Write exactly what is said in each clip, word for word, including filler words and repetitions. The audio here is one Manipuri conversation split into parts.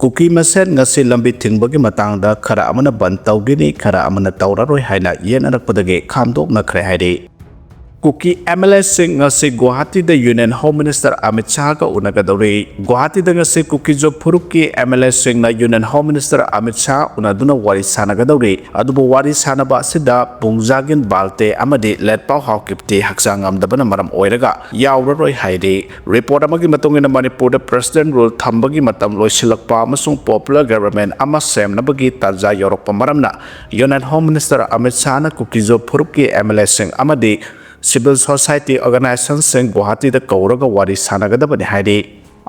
ꯀꯨꯀꯤ ꯃꯁꯦꯟ ꯉꯁꯤ ꯂꯝꯕꯤ ꯊꯤꯡꯕꯒꯤ ꯃꯇꯥꯡꯗ ꯈꯔ ꯑꯃꯅ ꯕꯟ ꯇꯧꯒꯅꯤ, ꯈꯔ ꯑꯃꯅ ꯇꯧꯔꯔꯣꯏ ꯍꯥꯏꯅ ꯌꯦꯠꯅꯔꯛꯄꯗꯒꯤ ꯈꯥꯝꯗꯣꯛꯅꯈ꯭ꯔꯦ ꯍꯥꯏꯔꯤ꯫ ꯀꯨꯀꯤ MLAꯁꯤꯡ ꯉꯁꯤ ꯒꯨꯋꯥꯍꯥꯇꯤꯗ Union Home Minister ꯑꯃꯤꯠ ꯁꯥꯍꯒ ꯎꯅꯒꯗꯧꯔꯤ꯫ ꯒꯨꯋꯥꯍꯥꯇꯤꯗ ꯉꯁꯤ ꯀꯨꯀꯤꯖꯣ ꯐꯨꯔꯨꯞꯀꯤ MLAꯁꯤꯡꯅ Union Home Minister Amit Shah ꯎꯅꯗꯨꯅ ꯋꯥꯔꯤ ꯁꯥꯟꯅꯒꯗꯧꯔꯤ꯫ ꯑꯗꯨꯕꯨ ꯋꯥꯔꯤ ꯁꯥꯟꯅꯕ ꯑꯁꯤꯗ ꯄꯨꯡꯖꯥꯒꯤꯟ ꯕꯥꯜꯇꯦ ꯑꯃꯗꯤ ꯂꯦꯠꯄꯥꯎ ꯍꯥꯎꯀꯤꯞꯇꯤ ꯍꯛꯆꯥꯡ ꯉꯝꯗꯕꯅ ꯃꯔꯝ ꯑꯣꯏꯔꯒ ꯌꯥꯎꯔꯔꯣꯏ ꯍꯥꯏꯔꯤ꯫ ꯔꯤꯄꯣꯔꯠ ꯑꯃꯒꯤ ꯃꯇꯨꯡ ꯏꯟꯅ ꯃꯅꯤꯄꯨꯔꯗ President Rule ꯊꯝꯕꯒꯤ ꯃꯇꯝ ꯂꯣꯏꯁꯤꯜꯂꯛꯄ ꯑꯃꯁꯨꯡ popular government ꯑꯃ ꯁꯦꯝꯅꯕꯒꯤ ꯇꯥꯟꯖꯥ ꯌꯧꯔꯛꯄ ꯃꯔꯝꯅ Union Home Minister ꯑꯃꯤꯠ ꯁꯥꯍꯅ ꯀꯨꯀꯤꯖꯣ ꯐꯨꯔꯨꯞꯀꯤ MLAꯁꯤꯡ ꯑꯃꯗꯤ civil society organizationꯁꯤꯡ ꯒꯨꯋꯥꯍꯥꯇꯤꯗ ꯀꯧꯔꯒ ꯋꯥꯔꯤ ꯁꯥꯟꯅꯒꯗꯕꯅꯤ ꯍꯥꯏꯔꯤ꯫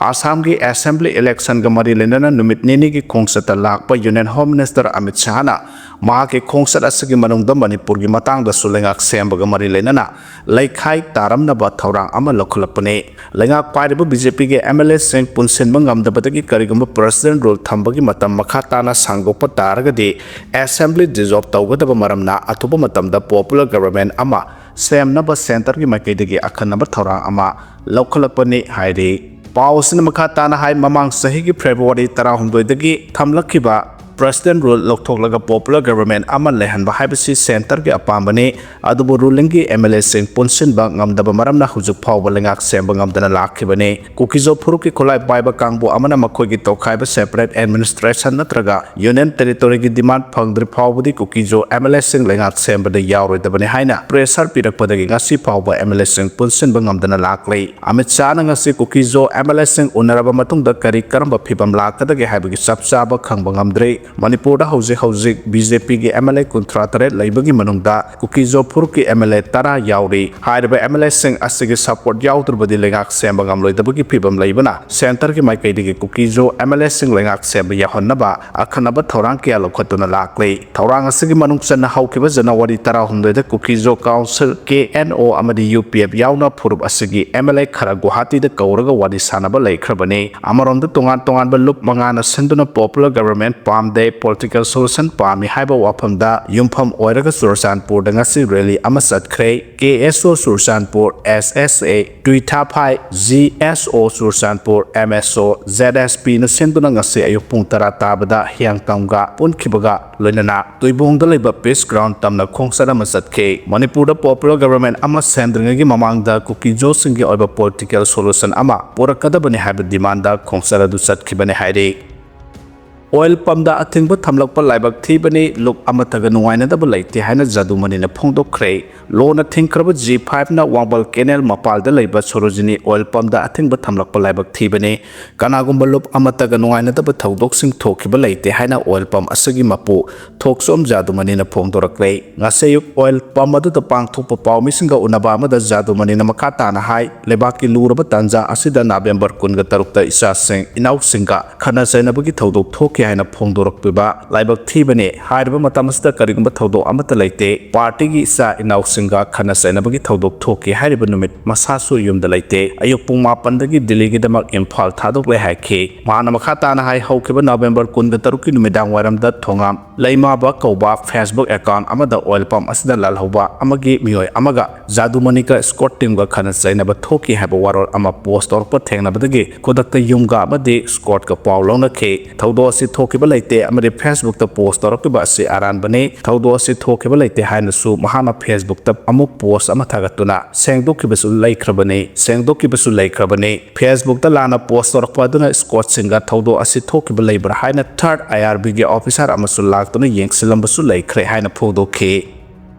ꯑꯁꯥꯝꯒꯤ assembly electionꯒ ꯃꯔꯤ ꯂꯩꯅꯅ ꯅꯨꯃꯤꯠ ꯅꯤꯅꯤꯒꯤ ꯈꯣꯡꯆꯠꯇ ꯂꯥꯛꯄ Union Home Minister ꯑꯃꯤꯠ ꯁꯥꯍꯅ ꯃꯍꯥꯛꯀꯤ ꯈꯣꯡꯆꯠ ꯑꯁꯤꯒꯤ ꯃꯅꯨꯡꯗ ꯃꯅꯤꯄꯨꯔꯒꯤ ꯃꯇꯥꯡꯗꯁꯨ ꯂꯩꯉꯥꯛ ꯁꯦꯝꯕꯒ ꯃꯔꯤ ꯂꯩꯅꯅ ꯂꯩꯈꯥꯏ ꯇꯥꯔꯝꯅꯕ ꯊꯧꯔꯥꯡ ꯑꯃ ꯂꯧꯈꯠꯂꯛꯄꯅꯤ꯫ ꯂꯩꯉꯥꯛ ꯄꯥꯏꯔꯤꯕ BJPꯒꯤ MLAꯁꯤꯡ ꯄꯨꯟꯁꯤꯟꯕ ꯉꯝꯗꯕꯗꯒꯤ ꯀꯔꯤꯒꯨꯝꯕ President Rule ꯊꯝꯕꯒꯤ ꯃꯇꯝ ꯃꯈꯥ ꯇꯥꯅ ꯁꯥꯡꯗꯣꯛꯄ ꯇꯥꯔꯒꯗꯤ assembly dissolve ꯇꯧꯒꯗꯕ ꯃꯔꯝꯅ ꯑꯊꯨꯕ ꯃꯇꯝꯗ popular government ꯑꯃ ꯁꯦꯝꯅꯕ centreꯒꯤ ꯃꯥꯏꯀꯩꯗꯒꯤ ꯑꯈꯟꯅꯕ ꯊꯧꯔꯥꯡ ꯑꯃ ꯂꯧꯈꯠꯂꯛꯄꯅꯤ ꯍꯥꯏꯔꯤ꯫ ꯄꯥꯎ ꯑꯁꯤꯅ ꯃꯈꯥ ꯇꯥꯅ ꯍꯥꯏ, ꯃꯃꯥꯡ ꯆꯍꯤꯒꯤ February ꯇꯔꯥꯍꯨꯝꯗꯣꯏꯗꯒꯤ ꯊꯝꯂꯛꯈꯤꯕ President Rule ꯂꯧꯊꯣꯛꯂꯒ popular government ꯑꯃ ꯂꯩꯍꯟꯕ ꯍꯥꯏꯕꯁꯤ centreꯒꯤ ꯑꯄꯥꯝꯕꯅꯤ꯫ ꯑꯗꯨꯕꯨ rulingꯒꯤ MLAꯁꯤꯡ ꯄꯨꯟꯁꯤꯟꯕ ꯉꯝꯗꯕ ꯃꯔꯝꯅ ꯍꯧꯖꯤꯛ ꯐꯥꯎꯕ ꯂꯩꯉꯥꯛ ꯁꯦꯝꯕ ꯉꯝꯗꯅ ꯂꯥꯛꯈꯤꯕꯅꯤ꯫ ꯀꯨꯀꯤꯖꯣ ꯐꯨꯔꯨꯞꯀꯤ ꯈꯨꯠꯂꯥꯏ ꯄꯥꯏꯕ ꯀꯥꯡꯕꯨ ꯑꯃꯅ ꯃꯈꯣꯏꯒꯤ ꯇꯣꯈꯥꯏꯕ separate administration ꯅꯠꯇ꯭ꯔꯒ Union Territoryꯒꯤ demand ꯐꯪꯗ꯭ꯔꯤ ꯐꯥꯎꯕꯗꯤ ꯀꯨꯀꯤꯖꯣ MLAꯁꯤꯡ ꯂꯩꯉꯥꯛ ꯁꯦꯝꯕꯗ ꯌꯥꯎꯔꯣꯏꯗꯕꯅꯤ ꯍꯥꯏꯅ pressure ꯄꯤꯔꯛꯄꯗꯒꯤ ꯉꯁꯤ ꯐꯥꯎꯕ MLAꯁꯤꯡ ꯄꯨꯟꯁꯤꯟꯕ ꯉꯝꯗꯅ ꯂꯥꯛꯂꯤ꯫ ꯑꯃꯤꯠ ꯁꯥꯍꯅ ꯉꯁꯤ ꯀꯨꯀꯤꯖꯣ MLAꯁꯤꯡ ꯎꯅꯔꯕ ꯃꯇꯨꯡꯗ ꯀꯔꯤ ꯀꯔꯝꯕ ꯐꯤꯕꯝ ꯂꯥꯛꯀꯗꯒꯦ ꯍꯥꯏꯕꯒꯤ ꯆꯞ ꯆꯥꯕ ꯈꯪꯕ ꯉꯝꯗ꯭ꯔꯤ꯫ ꯃꯅꯤꯄꯨꯔꯗ ꯍꯧꯖꯤꯛ ꯍꯧꯖꯤꯛ BJPꯒꯤ MLA ꯀꯨꯟꯊ꯭ꯔꯥ ꯇꯔꯦꯠ ꯂꯩꯕꯒꯤ ꯃꯅꯨꯡꯗ ꯀꯨꯀꯤꯖꯣ ꯐꯨꯔꯨꯞꯀꯤ MLA ꯇꯔꯥ ꯌꯥꯎꯔꯤ꯫ ꯍꯥꯏꯔꯤꯕ MLAꯁꯤꯡ ꯑꯁꯤꯒꯤ support ꯌꯥꯎꯗ꯭ꯔꯕꯗꯤ ꯂꯩꯉꯥꯛ ꯁꯦꯝꯕ ꯉꯝꯂꯣꯏꯗꯕꯒꯤ ꯐꯤꯕꯝ ꯂꯩꯕꯅ centreꯒꯤ ꯃꯥꯏꯀꯩꯗꯒꯤ ꯀꯨꯀꯤꯖꯣ MLAꯁꯤꯡ ꯂꯩꯉꯥꯛ ꯁꯦꯝꯕ ꯌꯥꯎꯍꯟꯅꯕ ꯑꯈꯟꯅꯕ ꯊꯧꯔꯥꯡ ꯀꯌꯥ ꯂꯧꯈꯠꯇꯨꯅ ꯂꯥꯛꯂꯤ꯫ ꯊꯧꯔꯥꯡ ꯑꯁꯤꯒꯤ ꯃꯅꯨꯡ ꯆꯟꯅ ꯍꯧꯈꯤꯕ January ꯇꯔꯥꯍꯨꯝꯗꯣꯏꯗ ꯀꯨꯀꯤꯖꯣ Council, KNO ꯑꯃꯗꯤ UPF ꯌꯥꯎꯅ ꯐꯨꯔꯨꯞ ꯑꯁꯤꯒꯤ MLA ꯈꯔ ꯒꯨꯋꯥꯍꯥꯇꯤꯗ ꯀꯧꯔꯒ ꯋꯥꯔꯤ ꯁꯥꯟꯅꯕ ꯂꯩꯈ꯭ꯔꯕꯅꯤ꯫ ꯑꯃꯔꯣꯝꯗ ꯇꯣꯉꯥꯟ ꯇꯣꯉꯥꯟꯕ ꯂꯨꯞ ꯃꯉꯥꯅ ꯁꯤꯟꯗꯨꯅ popular government ꯄꯥꯝꯗꯦ ꯇꯩ ꯄꯣꯂꯤꯇꯤꯀꯦꯜ ꯁꯣꯂꯨꯁꯟ ꯄꯥꯝꯃꯤ ꯍꯥꯏꯕ ꯋꯥꯐꯝꯗ ꯌꯨꯝꯐꯝ ꯑꯣꯏꯔꯒ ꯆꯨꯔꯆꯥꯟꯄꯨꯔꯗ ꯉꯁꯤ ꯔꯦꯂꯤ ꯑꯃ ꯆꯠꯈ꯭ꯔꯦ꯫ ꯀꯦ ꯑꯦꯁ ꯑꯣ ꯆꯨꯔꯆꯥꯟꯄꯨꯔ, ꯑꯦꯁ ꯑꯦꯁ ꯑꯦ ꯇꯨꯏꯊꯥꯐꯥꯏ, ꯖꯤ ꯑꯦꯁ ꯑꯣ ꯆꯨꯔꯆꯥꯟꯄꯨꯔ, ꯑꯦꯝ ꯑꯦꯁ ꯑꯣ, ꯖꯦꯠ ꯑꯦꯁ ꯄꯤꯅ ꯁꯤꯟꯗꯨꯅ ꯉꯁꯤ ꯑꯌꯨꯛ ꯄꯨꯡ ꯇꯔꯥ ꯇꯥꯕꯗ ꯍꯤꯌꯥꯡꯇꯝꯒ ꯄꯨꯟꯈꯤꯕꯒ ꯂꯣꯏꯅꯅ ꯇꯨꯏꯕꯣꯡꯗ ꯂꯩꯕ ꯄꯤꯁ ꯒ꯭ꯔꯥꯎꯟ ꯇꯝꯅ ꯈꯣꯡꯆꯠ ꯑꯃ ꯆꯠꯈꯤ꯫ ꯃꯅꯤꯄꯨꯔꯗ ꯄꯣꯄꯨꯂꯔ ꯒꯕꯔꯟꯃꯦꯟ ꯑꯃ ꯁꯦꯝꯗ꯭ꯔꯤꯉꯩꯒꯤ ꯃꯃꯥꯡꯗ ꯀꯨꯀꯤ-ꯖꯣꯁꯤꯡꯒꯤ ꯑꯣꯏꯕ ꯄꯣꯂꯤꯇꯤꯀꯦꯜ ꯁꯣꯂꯨꯁꯟ ꯑꯃ ꯄꯨꯔꯛꯀꯗꯕꯅꯤ ꯍꯥꯏꯕ ꯗꯤꯃꯥꯟꯗ ꯈꯣꯡꯆꯠ ꯑꯗꯨ ꯆꯠꯈꯤꯕꯅꯤ ꯍꯥꯏꯔꯤ꯫ ꯑꯣꯏꯜ ꯄꯝꯗ ꯑꯊꯤꯡꯕ ꯊꯝꯂꯛꯄ ꯂꯥꯏꯕꯛ ꯊꯤꯕꯅꯤ, ꯂꯨꯞ ꯑꯃꯠꯇꯒ ꯅꯨꯡꯉꯥꯏꯅꯗꯕ ꯂꯩꯇꯦ ꯍꯥꯏꯅ ꯖꯥꯗꯨꯃꯅꯤꯅ ꯐꯣꯡꯗꯣꯛꯈ꯭ꯔꯦ꯫ ꯂꯣꯟꯅ ꯊꯤꯡꯈ꯭ꯔꯕ ꯖꯤ ꯐꯥꯏꯚꯅ ꯋꯥꯡꯕꯜ ꯀꯦꯅꯦꯜ ꯃꯄꯥꯜꯗ ꯂꯩꯕ ꯁꯣꯔꯣꯖꯤꯅꯤ ꯑꯣꯏꯜ ꯄꯝꯗ ꯑꯊꯤꯡꯕ ꯊꯝꯂꯛꯄ ꯂꯥꯏꯕꯛ ꯊꯤꯕꯅꯤ꯫ ꯀꯅꯥꯒꯨꯝꯕ ꯂꯨꯞ ꯑꯃꯠꯇꯒ ꯅꯨꯡꯉꯥꯏꯅꯗꯕ ꯊꯧꯗꯣꯛꯁꯤꯡ ꯊꯣꯛꯈꯤꯕ ꯂꯩꯇꯦ ꯍꯥꯏꯅ ꯑꯣꯏꯜ ꯄꯝ ꯑꯁꯤꯒꯤ ꯃꯄꯨ ꯊꯣꯛꯆꯣꯝ ꯖꯥꯗꯨꯃꯅꯤꯅ ꯐꯣꯡꯗꯣꯔꯛꯂꯦ꯫ ꯉꯁꯤ ꯑꯌꯨꯛ ꯑꯣꯏꯜ ꯄꯝ ꯑꯗꯨꯗ ꯄꯥꯡꯊꯣꯛꯄ ꯄꯥꯎꯃꯤꯁꯤꯡꯒ ꯎꯅꯕ ꯑꯃꯗ ꯖꯥꯗꯨꯃꯅꯤꯅ ꯃꯈꯥ ꯇꯥꯅ ꯍꯥꯏ, ꯂꯩꯕꯥꯛꯀꯤ ꯂꯨꯔꯕ ꯇꯥꯟꯖꯥ ꯑꯁꯤꯗ ꯅꯕꯦꯝꯕꯔ ꯀꯨꯟꯒ ꯇꯔꯨꯛꯇ ꯏꯆꯥꯁꯤꯡ, ꯏꯅꯥꯎꯁꯤꯡꯒ ꯈꯠꯅ ꯆꯩꯅꯕꯒꯤ ꯊꯧꯗꯣꯛ ꯊꯣꯛꯈꯤ ꯍꯥꯏꯅ ꯐꯣꯡꯗꯣꯔꯛꯄꯤꯕ ꯂꯥꯏꯕꯛ ꯊꯤꯕꯅꯤ꯫ ꯍꯥꯏꯔꯤꯕ ꯃꯇꯝ ꯑꯁꯤꯗ ꯀꯔꯤꯒꯨꯝꯕ ꯊꯧꯗꯣꯛ ꯑꯃꯠꯇ ꯂꯩꯇꯦ꯫ ꯄꯥꯔꯇꯤꯒꯤ ꯏꯆꯥ ꯏꯅꯥꯎꯁꯤꯡꯒ ꯈꯠꯅ ꯆꯩꯅꯕꯒꯤ ꯊꯧꯗꯣꯛ ꯊꯣꯛꯈꯤ ꯍꯥꯏꯔꯤꯕ ꯅꯨꯃꯤꯠ ꯃꯁꯥꯁꯨ ꯌꯨꯝꯗ ꯂꯩꯇꯦ꯫ ꯑꯌꯨꯛ ꯄꯨꯡ ꯃꯥꯄꯟꯗꯒꯤ ꯗꯤꯜꯂꯤꯒꯤꯗꯃꯛ ꯏꯝꯐꯥꯜ ꯊꯥꯗꯣꯛꯂꯦ ꯍꯥꯏꯈꯤ꯫ ꯃꯍꯥꯛꯅ ꯃꯈꯥ ꯇꯥꯅ ꯍꯥꯏ, ꯍꯧꯈꯤꯕ ꯅꯕꯦꯝꯕꯔ ꯀꯨꯟꯒ ꯇꯔꯨꯛꯀꯤ ꯅꯨꯃꯤꯗꯥꯡ ꯋꯥꯏꯔꯝꯗ ꯊꯣꯉꯥꯝ ꯂꯩꯃꯥꯕ ꯀꯧꯕ Facebook account ꯑꯃꯗ ꯑꯣꯏꯜ ꯄꯝ ꯑꯁꯤꯗ ꯂꯥꯜꯍꯧꯕ ꯑꯃꯒꯤ ꯃꯤꯑꯣꯏ ꯑꯃꯒ ꯖꯥꯗꯨꯃꯅꯤꯒ ꯁ꯭ꯀꯣꯠ ꯇꯤꯝꯒ ꯈꯠꯅ ꯆꯩꯅꯕ ꯊꯣꯛꯈꯤ ꯍꯥꯏꯕ ꯋꯥꯔꯣꯜ ꯑꯃ ꯄꯣꯁ ꯇꯧꯔꯛꯄ ꯊꯦꯡꯅꯕꯗꯒꯤ ꯈꯨꯗꯛꯇ ꯌꯨꯝꯒ ꯑꯃꯗꯤ ꯁ꯭ꯀꯣꯠꯀ ꯄꯥꯎ ꯂꯧꯅꯈꯤ꯫ ꯊꯧꯗꯣꯛ ꯑꯁꯤ ꯊꯣꯛꯈꯤꯕ ꯂꯩꯇꯦ ꯑꯃꯗꯤ Facebookꯇ ꯄꯣꯁ ꯇꯧꯔꯛꯈꯤꯕ ꯑꯁꯤ ꯑꯔꯥꯟꯕꯅꯤ꯫ ꯊꯧꯗꯣꯛ ꯑꯁꯤ ꯊꯣꯛꯈꯤꯕ ꯂꯩꯇꯦ ꯍꯥꯏꯅꯁꯨ ꯃꯍꯥꯛꯅ Facebookꯇ ꯑꯃꯨꯛ ꯄꯣꯁ ꯑꯃ ꯊꯥꯒꯠꯇꯨꯅ ꯁꯦꯡꯗꯣꯛꯈꯤꯕꯁꯨ ꯂꯩꯈ꯭ꯔꯕꯅꯤ, ꯁꯦꯡꯗꯣꯛꯈꯤꯕꯁꯨ ꯂꯩꯈ꯭ꯔꯕꯅꯤ꯫ Facebookꯇ ꯂꯥꯟꯅ ꯄꯣꯁ ꯇꯧꯔꯛꯄ ꯑꯗꯨꯅ ꯁ꯭ꯀꯣꯠꯁꯤꯡꯒ ꯊꯧꯗꯣꯛ ꯑꯁꯤ ꯊꯣꯛꯈꯤꯕ ꯂꯩꯕ꯭ꯔꯥ ꯍꯥꯏꯅ ꯊꯥꯔꯠ ꯑꯥꯏ ꯑꯥꯔ ꯕꯤꯒꯤ ꯑꯣꯐꯤꯁꯥꯔ ꯑꯃꯁꯨ ꯂꯥꯛꯇꯨꯅ ꯌꯦꯡꯁꯤꯜꯂꯝꯕꯁꯨ ꯂꯩꯈ꯭ꯔꯦ ꯍꯥꯏꯅ ꯐꯣꯡꯗꯣꯛꯈꯤ꯫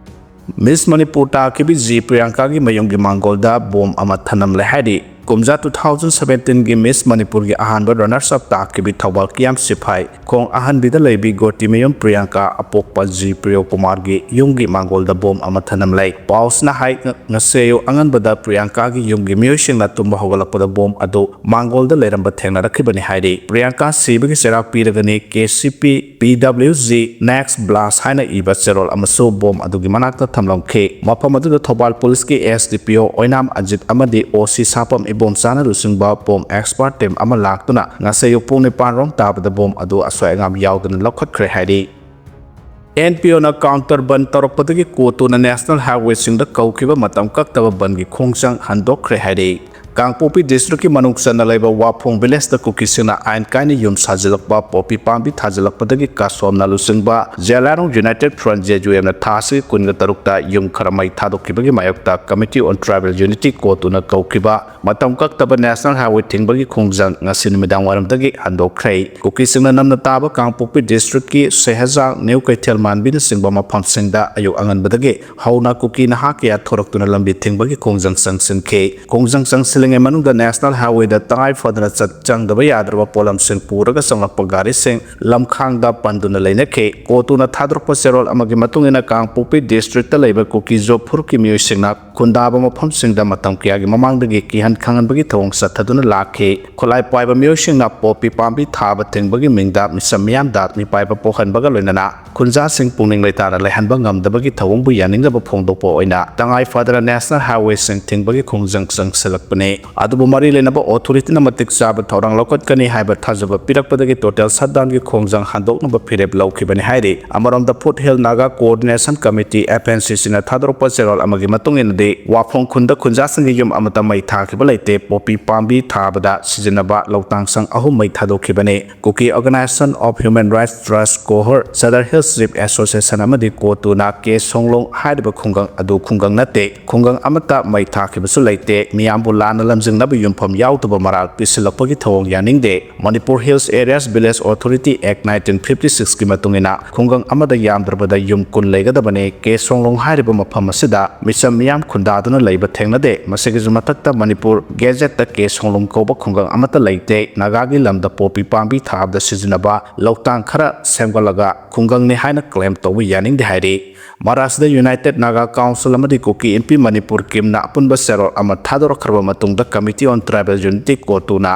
ꯃꯤꯁ ꯃꯅꯤꯄꯨꯔ ꯇꯥꯈꯤꯕꯤ ꯖꯤ ꯄ꯭ꯔꯤꯌꯥꯡꯀꯥꯒꯤ ꯃꯌꯨꯝꯒꯤ ꯃꯥꯡꯒꯣꯜꯗ ꯕꯣꯝ ꯑꯃ ꯊꯅꯝꯂꯦ ꯍꯥꯏꯔꯤ꯫ ꯀꯨꯝꯖꯥ two thousand seventeenꯒꯤ ꯃꯤꯁ ꯃꯅꯤꯄꯨꯔꯒꯤ ꯑꯍꯥꯟꯕ ꯔꯅꯔꯁ ꯑꯞ ꯇꯥꯈꯤꯕꯤ ꯊꯧꯕꯥꯜ ꯀꯤꯌꯥꯝ ꯁꯤꯐꯥꯏ ꯈꯣꯡ ꯑꯍꯟꯕꯤꯗ ꯂꯩꯕꯤ ꯒꯣꯇꯤꯃꯌꯨꯝ ꯄ꯭ꯔꯤꯌꯥꯡꯀꯥ ꯑꯄꯣꯛꯄ ꯖꯤ ꯄ꯭ꯔꯤꯌꯣ ꯀꯨꯃꯥꯔꯒꯤ ꯌꯨꯝꯒꯤ ꯃꯥꯡꯒꯣꯜꯗ ꯕꯣꯝ ꯑꯃ ꯊꯅꯝꯂꯦ꯫ ꯄꯥꯎꯁꯤꯅ ꯍꯥꯏ, ꯉ-, ꯉꯁꯤ ꯑꯌꯨꯛ ꯑꯉꯟꯕꯗ ꯄ꯭ꯔꯤꯌꯥꯡꯀꯥꯒꯤ ꯌꯨꯝꯒꯤ ꯃꯤꯑꯣꯏꯁꯤꯡꯅ ꯇꯨꯝꯕ ꯍꯧꯒꯠꯂꯛꯄꯗ ꯕꯣꯝ ꯑꯗꯨ ꯃꯥꯡꯒꯣꯜꯗ ꯂꯩꯔꯝꯕ ꯊꯦꯡꯅꯔꯛꯈꯤꯕꯅꯤ ꯍꯥꯏꯔꯤ꯫ ꯄ꯭ꯔꯤꯌꯥꯡꯀꯥ ꯁꯤꯕꯒꯤ ꯆꯩꯔꯥꯛ ꯄꯤꯔꯒꯅꯤ ꯀꯦ ꯁꯤ ꯄꯤ ꯄꯤ ꯗꯕ꯭ꯂꯤꯎ ꯖꯤ Next Blast ꯍꯥꯏꯅ ꯏꯕ ꯆꯦꯔꯣꯜ ꯑꯃꯁꯨ ꯕꯣꯝ ꯑꯗꯨꯒꯤ ꯃꯅꯥꯛꯇ ꯊꯝꯂꯝꯈꯤ꯫ ꯃꯐꯝ ꯑꯗꯨꯗ ꯊꯧꯕꯥꯜ ꯄꯨꯂꯤꯁꯀꯤ ꯑꯦꯁ ꯗꯤ ꯄꯤ ꯑꯣ ꯑꯣꯏꯅꯥꯝ ꯑꯖꯤꯠ ꯑꯃꯗꯤ ꯑꯣ ꯁꯤ ꯁꯥꯄꯝ ꯕꯣꯝ ꯆꯥꯅ ꯂꯨꯆꯤꯡꯕ ꯕꯣꯝ ꯑꯦꯛꯁꯄꯥꯔꯠ ꯇꯤꯝ ꯑꯃ ꯂꯥꯛꯇꯨꯅ ꯉꯁꯤ ꯑꯌꯨꯛ ꯄꯨꯡ ꯅꯤꯄꯥꯟ ꯔꯣꯝ ꯇꯥꯕꯗ ꯕꯣꯝ ꯑꯗꯨ ꯑꯁꯣꯏ ꯑꯉꯥꯝ ꯌꯥꯎꯗꯅ ꯂꯧꯈꯠꯈ꯭ꯔꯦ ꯍꯥꯏꯔꯤ꯫ ꯑꯦꯟ ꯄꯤ ꯑꯣꯅ ꯀꯥꯎꯟꯇꯔ ꯕꯟ ꯇꯧꯔꯛꯄꯗꯒꯤ ꯀꯣꯇꯨꯅ ꯅꯦꯁꯅꯦꯜ ꯍꯥꯏꯋꯦꯁꯤꯡꯗ ꯀꯧꯈꯤꯕ ꯃꯇꯝ ꯀꯛꯇꯕ ꯕꯟꯒꯤ ꯈꯣꯡꯖꯪ ꯍꯟꯗꯣꯛꯈ꯭ꯔꯦ ꯍꯥꯏꯔꯤ꯫ ꯀꯥꯡꯄꯣꯛꯄꯤ ꯗꯤꯁꯇ꯭ꯔꯤꯛꯀꯤ ꯃꯅꯨꯡ ꯆꯟꯅ ꯂꯩꯕ ꯋꯥꯐꯣꯡ ꯚꯤꯂꯦꯖꯇ ꯀꯨꯀꯤꯁꯤꯡꯅ ꯑꯥꯏꯟ ꯀꯥꯏꯅ ꯌꯨꯝ ꯁꯥꯖꯤꯜꯂꯛꯄ ꯄꯣꯄꯤ ꯄꯥꯝꯕꯤ ꯊꯥꯖꯤꯜꯂꯛꯄꯗꯒꯤ ꯀꯥꯁꯣꯝꯅ ꯂꯨꯆꯤꯡꯕ ꯖꯦꯂꯥꯔꯣꯡ ꯌꯨꯅꯥꯏꯇꯦꯠ ꯐ꯭ꯔꯟꯠ, ꯖꯦ ꯌꯨ ꯑꯦꯝꯅ ꯊꯥ ꯑꯁꯤꯒꯤ ꯀꯨꯟꯒ ꯇꯔꯨꯛꯇ ꯌꯨꯝ ꯈꯔ ꯃꯩ ꯊꯥꯗꯣꯛꯈꯤꯕꯒꯤ ꯃꯥꯌꯣꯛꯇ ꯀꯃꯤꯇꯤ ꯑꯣꯟ ꯇ꯭ꯔꯥꯏꯕꯦꯜ ꯌꯨꯅꯤꯇꯤ ꯀꯣꯇꯨꯅ ꯀꯧꯈꯤꯕ ꯃꯇꯝ ꯀꯛꯇꯕ ꯅꯦꯁꯅꯦꯜ ꯍꯥꯏꯋꯦ ꯊꯤꯡꯕꯒꯤ ꯈꯣꯡꯖꯪ ꯉꯁꯤ ꯅꯨꯃꯤꯗꯥꯡ ꯋꯥꯏꯔꯝꯗꯒꯤ ꯍꯟꯗꯣꯛꯈ꯭ꯔꯦ꯫ ꯀꯨꯀꯤꯁꯤꯡꯅ ꯅꯝꯅ ꯇꯥꯕ ꯀꯥꯡꯄꯣꯛꯄꯤ ꯗꯤꯁꯇ꯭ꯔꯤꯛꯀꯤ ꯁꯦꯍꯖꯥꯡ, ꯅ꯭ꯌꯨ ꯀꯩꯊꯦꯜ ꯃꯥꯟꯕꯤꯅꯆꯤꯡꯕ ꯃꯐꯝꯁꯤꯡꯗ ꯑꯌꯨꯛ ꯑꯉꯟꯕꯗꯒꯤ ꯍꯧꯅ ꯀꯨꯀꯤ ꯅꯍꯥ ꯀꯌꯥ ꯊꯣꯔꯛꯇꯨꯅ ꯂꯝꯕꯤ ꯊꯤꯡꯕꯒꯤ ꯈꯣꯡꯖꯪ ꯆꯪꯁꯤꯟꯈꯤ꯫ ꯈꯣꯡꯖꯪ ꯆꯪꯁꯤꯜꯂꯤꯉꯩ ꯃꯅꯨꯡꯗ ꯅꯦꯁꯅꯦꯜ ꯍꯥꯏꯋꯦꯗ ꯇꯉꯥꯏ ꯐꯗꯅ ꯆꯠ ꯆꯪꯗꯕ ꯌꯥꯗ꯭ꯔꯕ ꯄꯣꯠꯂꯝꯁꯤꯡ ꯄꯨꯔꯒ ꯆꯪꯂꯛꯄ ꯒꯥꯔꯤꯁꯤꯡ ꯂꯝꯈꯥꯡꯗ ꯄꯟꯗꯨꯅ ꯂꯩꯅꯈꯤ꯫ ꯀꯣꯇꯨꯅ ꯊꯥꯗꯣꯔꯛꯄ ꯆꯦꯔꯣꯜ ꯑꯃꯒꯤ ꯃꯇꯨꯡ ꯏꯟꯅ ꯀꯥꯡꯄꯣꯛꯄꯤ ꯗꯤꯁꯇ꯭ꯔꯤꯛꯇ ꯂꯩꯕ ꯀꯨꯀꯤ ꯖꯣꯕ ꯐꯨꯔꯨꯞꯀꯤ ꯃꯤꯑꯣꯏꯁꯤꯡꯅ ꯈꯨꯟꯗꯥꯕ ꯃꯐꯝꯁꯤꯡꯗ ꯃꯇꯝ ꯀꯌꯥꯒꯤ ꯃꯃꯥꯡꯗꯒꯤ ꯀꯤꯍꯟ ꯈꯪꯍꯟꯕꯒꯤ ꯊꯧꯑꯣꯡ ꯆꯠꯊꯗꯨꯅ ꯂꯥꯛꯈꯤ꯫ ꯈꯨꯠꯂꯥꯏ ꯄꯥꯏꯕ ꯃꯤꯑꯣꯏꯁꯤꯡꯅ ꯄꯣꯄꯤ ꯄꯥꯝꯕꯤ ꯊꯥꯕ ꯊꯤꯡꯕꯒꯤ ꯃꯤꯡꯗ ꯃꯤꯆꯝ ꯃꯤꯌꯥꯝꯗ ꯃꯤꯄꯥꯏꯕ ꯄꯣꯛꯍꯟꯕꯒ ꯂꯣꯏꯅꯅ ꯈꯨꯟꯖꯥꯁꯤꯡ ꯄꯨꯛꯅꯤꯡ ꯂꯩꯇꯥꯅ ꯂꯩꯍꯟꯕ ꯉꯝꯗꯕꯒꯤ ꯊꯧꯑꯣꯡꯕꯨ ꯌꯥꯅꯤꯡꯗꯕ ꯐꯣꯡꯗꯣꯛꯄ ꯑꯣꯏꯅ ꯇꯉꯥꯏ ꯐꯗꯅ ꯅꯦꯁꯅꯦꯜ ꯍꯥꯏꯋꯦꯁꯤꯡ ꯊꯤꯡꯕꯒꯤ ꯈꯣꯡꯖꯪ ꯆꯪꯁꯤꯜꯂꯛꯄꯅꯤ꯫ ꯑꯗꯨꯕꯨ ꯃꯔꯤ ꯂꯩꯅꯕ ꯑꯣꯊꯣꯔꯤꯇꯤꯅ ꯃꯇꯤꯛ ꯆꯥꯕ ꯊꯧꯔꯥꯡ ꯂꯧꯈꯠꯀꯅꯤ ꯍꯥꯏꯕ ꯊꯥꯖꯕ ꯄꯤꯔꯛꯄꯗꯒꯤ ꯇꯣꯇꯦꯜ ꯁꯠꯗꯥꯎꯟꯒꯤ ꯈꯣꯡꯖꯪ ꯍꯟꯗꯣꯛꯅꯕ ꯐꯤꯔꯦꯞ ꯂꯧꯈꯤꯕꯅꯤ ꯍꯥꯏꯔꯤ꯫ ꯑꯃꯔꯣꯝꯗ foothill Naga coordination committee, F N C ꯁꯤꯅ ꯊꯥꯗꯣꯔꯛꯄ ꯆꯦꯔꯣꯜ ꯑꯃꯒꯤ ꯃꯇꯨꯡ ꯏꯟꯅꯗꯤ, ꯋꯥꯐꯣꯡ ꯈꯨꯟꯗ ꯈꯨꯟꯖꯥꯁꯤꯡꯒꯤ ꯌꯨꯝ ꯑꯃꯠꯇ ꯃꯩ ꯊꯥꯈꯤꯕ ꯂꯩꯇꯦ꯫ ꯄꯣꯄꯤ ꯄꯥꯝꯕꯤ ꯊꯥꯕꯗ ꯁꯤꯖꯤꯟꯅꯕ ꯂꯧꯇꯥꯡ ꯁꯪ ꯑꯍꯨꯝ ꯃꯩ ꯊꯥꯗꯣꯛꯈꯤꯕꯅꯤ꯫ Kuki organisation of human rights trust, Kohur, Sadar hills chief association ꯑꯃꯗꯤ ꯀꯣꯇꯨꯅ ꯀꯦ ꯁꯣꯡꯂꯣꯡ ꯍꯥꯏꯔꯤꯕ ꯈꯨꯡꯒꯪ ꯑꯗꯨ ꯈꯨꯡꯒꯪ ꯅꯠꯇꯦ꯫ ꯈꯨꯡꯒꯪ ꯑꯃꯠꯇ ꯃꯩ ꯊꯥꯈꯤꯕꯁꯨ ꯂꯩꯇꯦ꯫ ꯃꯤꯌꯥꯝꯕꯨ ꯂꯥꯟꯅ ꯂꯝꯖꯤꯡꯅꯕ ꯌꯨꯝꯐꯝ ꯌꯥꯎꯗꯕ ꯃꯔꯥꯜ ꯄꯤꯁꯤꯜꯂꯛꯄꯒꯤ ꯊꯧꯑꯣꯡ ꯌꯥꯅꯤꯡꯗꯦ꯫ Manipur hills areas village authority act nineteen fifty ꯁꯤꯛꯁꯀꯤ ꯃꯇꯨꯡ ꯏꯟꯅ ꯈꯨꯡꯒꯪ ꯑꯃꯗ ꯌꯥꯝꯗ꯭ꯔꯕꯗ ꯌꯨꯝ ꯀꯨꯟ ꯂꯩꯒꯗꯕꯅꯤ꯫ ꯀꯦ ꯁꯣꯡꯂꯣꯡ ꯍꯥꯏꯔꯤꯕ ꯃꯐꯝ ꯑꯁꯤꯗ ꯃꯤꯆꯝ ꯃꯤꯌꯥꯝ ꯈꯨꯟꯗꯥꯗꯨꯅ ꯂꯩꯕ ꯊꯦꯡꯅꯗꯦ꯫ ꯃꯁꯤꯒꯤꯁꯨ ꯃꯊꯛꯇ ꯃꯅꯤꯄꯨꯔ ꯒꯦꯖꯦꯠꯇ ꯀꯦ ꯁꯣꯡꯂꯣꯡ ꯀꯧꯕ ꯈꯨꯡꯒꯪ ꯑꯃꯠꯇ ꯂꯩꯇꯦ꯫ ꯅꯥꯒꯥꯒꯤ ꯂꯝꯗ ꯄꯣꯄꯤ ꯄꯥꯝꯕꯤ ꯊꯥꯕꯗ ꯁꯤꯖꯤꯟꯅꯕ ꯂꯧꯇꯥꯡ ꯈꯔ ꯁꯦꯝꯒꯠꯂꯒ ꯈꯨꯡꯒꯪꯅꯤ ꯍꯥꯏꯅ ꯀ꯭ꯂꯦꯝ ꯇꯧꯕ ꯌꯥꯅꯤꯡꯗꯦ ꯍꯥꯏꯔꯤ꯫ ꯃꯔꯥꯁꯤꯗ ꯌꯨꯅꯥꯏꯇꯦꯠ ꯅꯥꯒꯥ ꯀꯥꯎꯟꯁꯤꯜ ꯑꯃꯗꯤ ꯀꯨꯀꯤ ꯏꯟꯄꯤ ꯃꯅꯤꯄꯨꯔ ꯀꯤꯝꯅ ꯑꯄꯨꯟꯕ ꯆꯦꯔꯣꯜ ꯑꯃ ꯊꯥꯗꯣꯔꯛꯈ꯭ꯔꯕ ꯃꯇꯨꯡꯗ ꯀꯃꯤꯇꯤ ꯑꯣꯟ ꯇ꯭ꯔꯥꯏꯕꯦꯜ ꯌꯨꯅꯤꯇꯤ ꯀꯣꯇꯨꯅ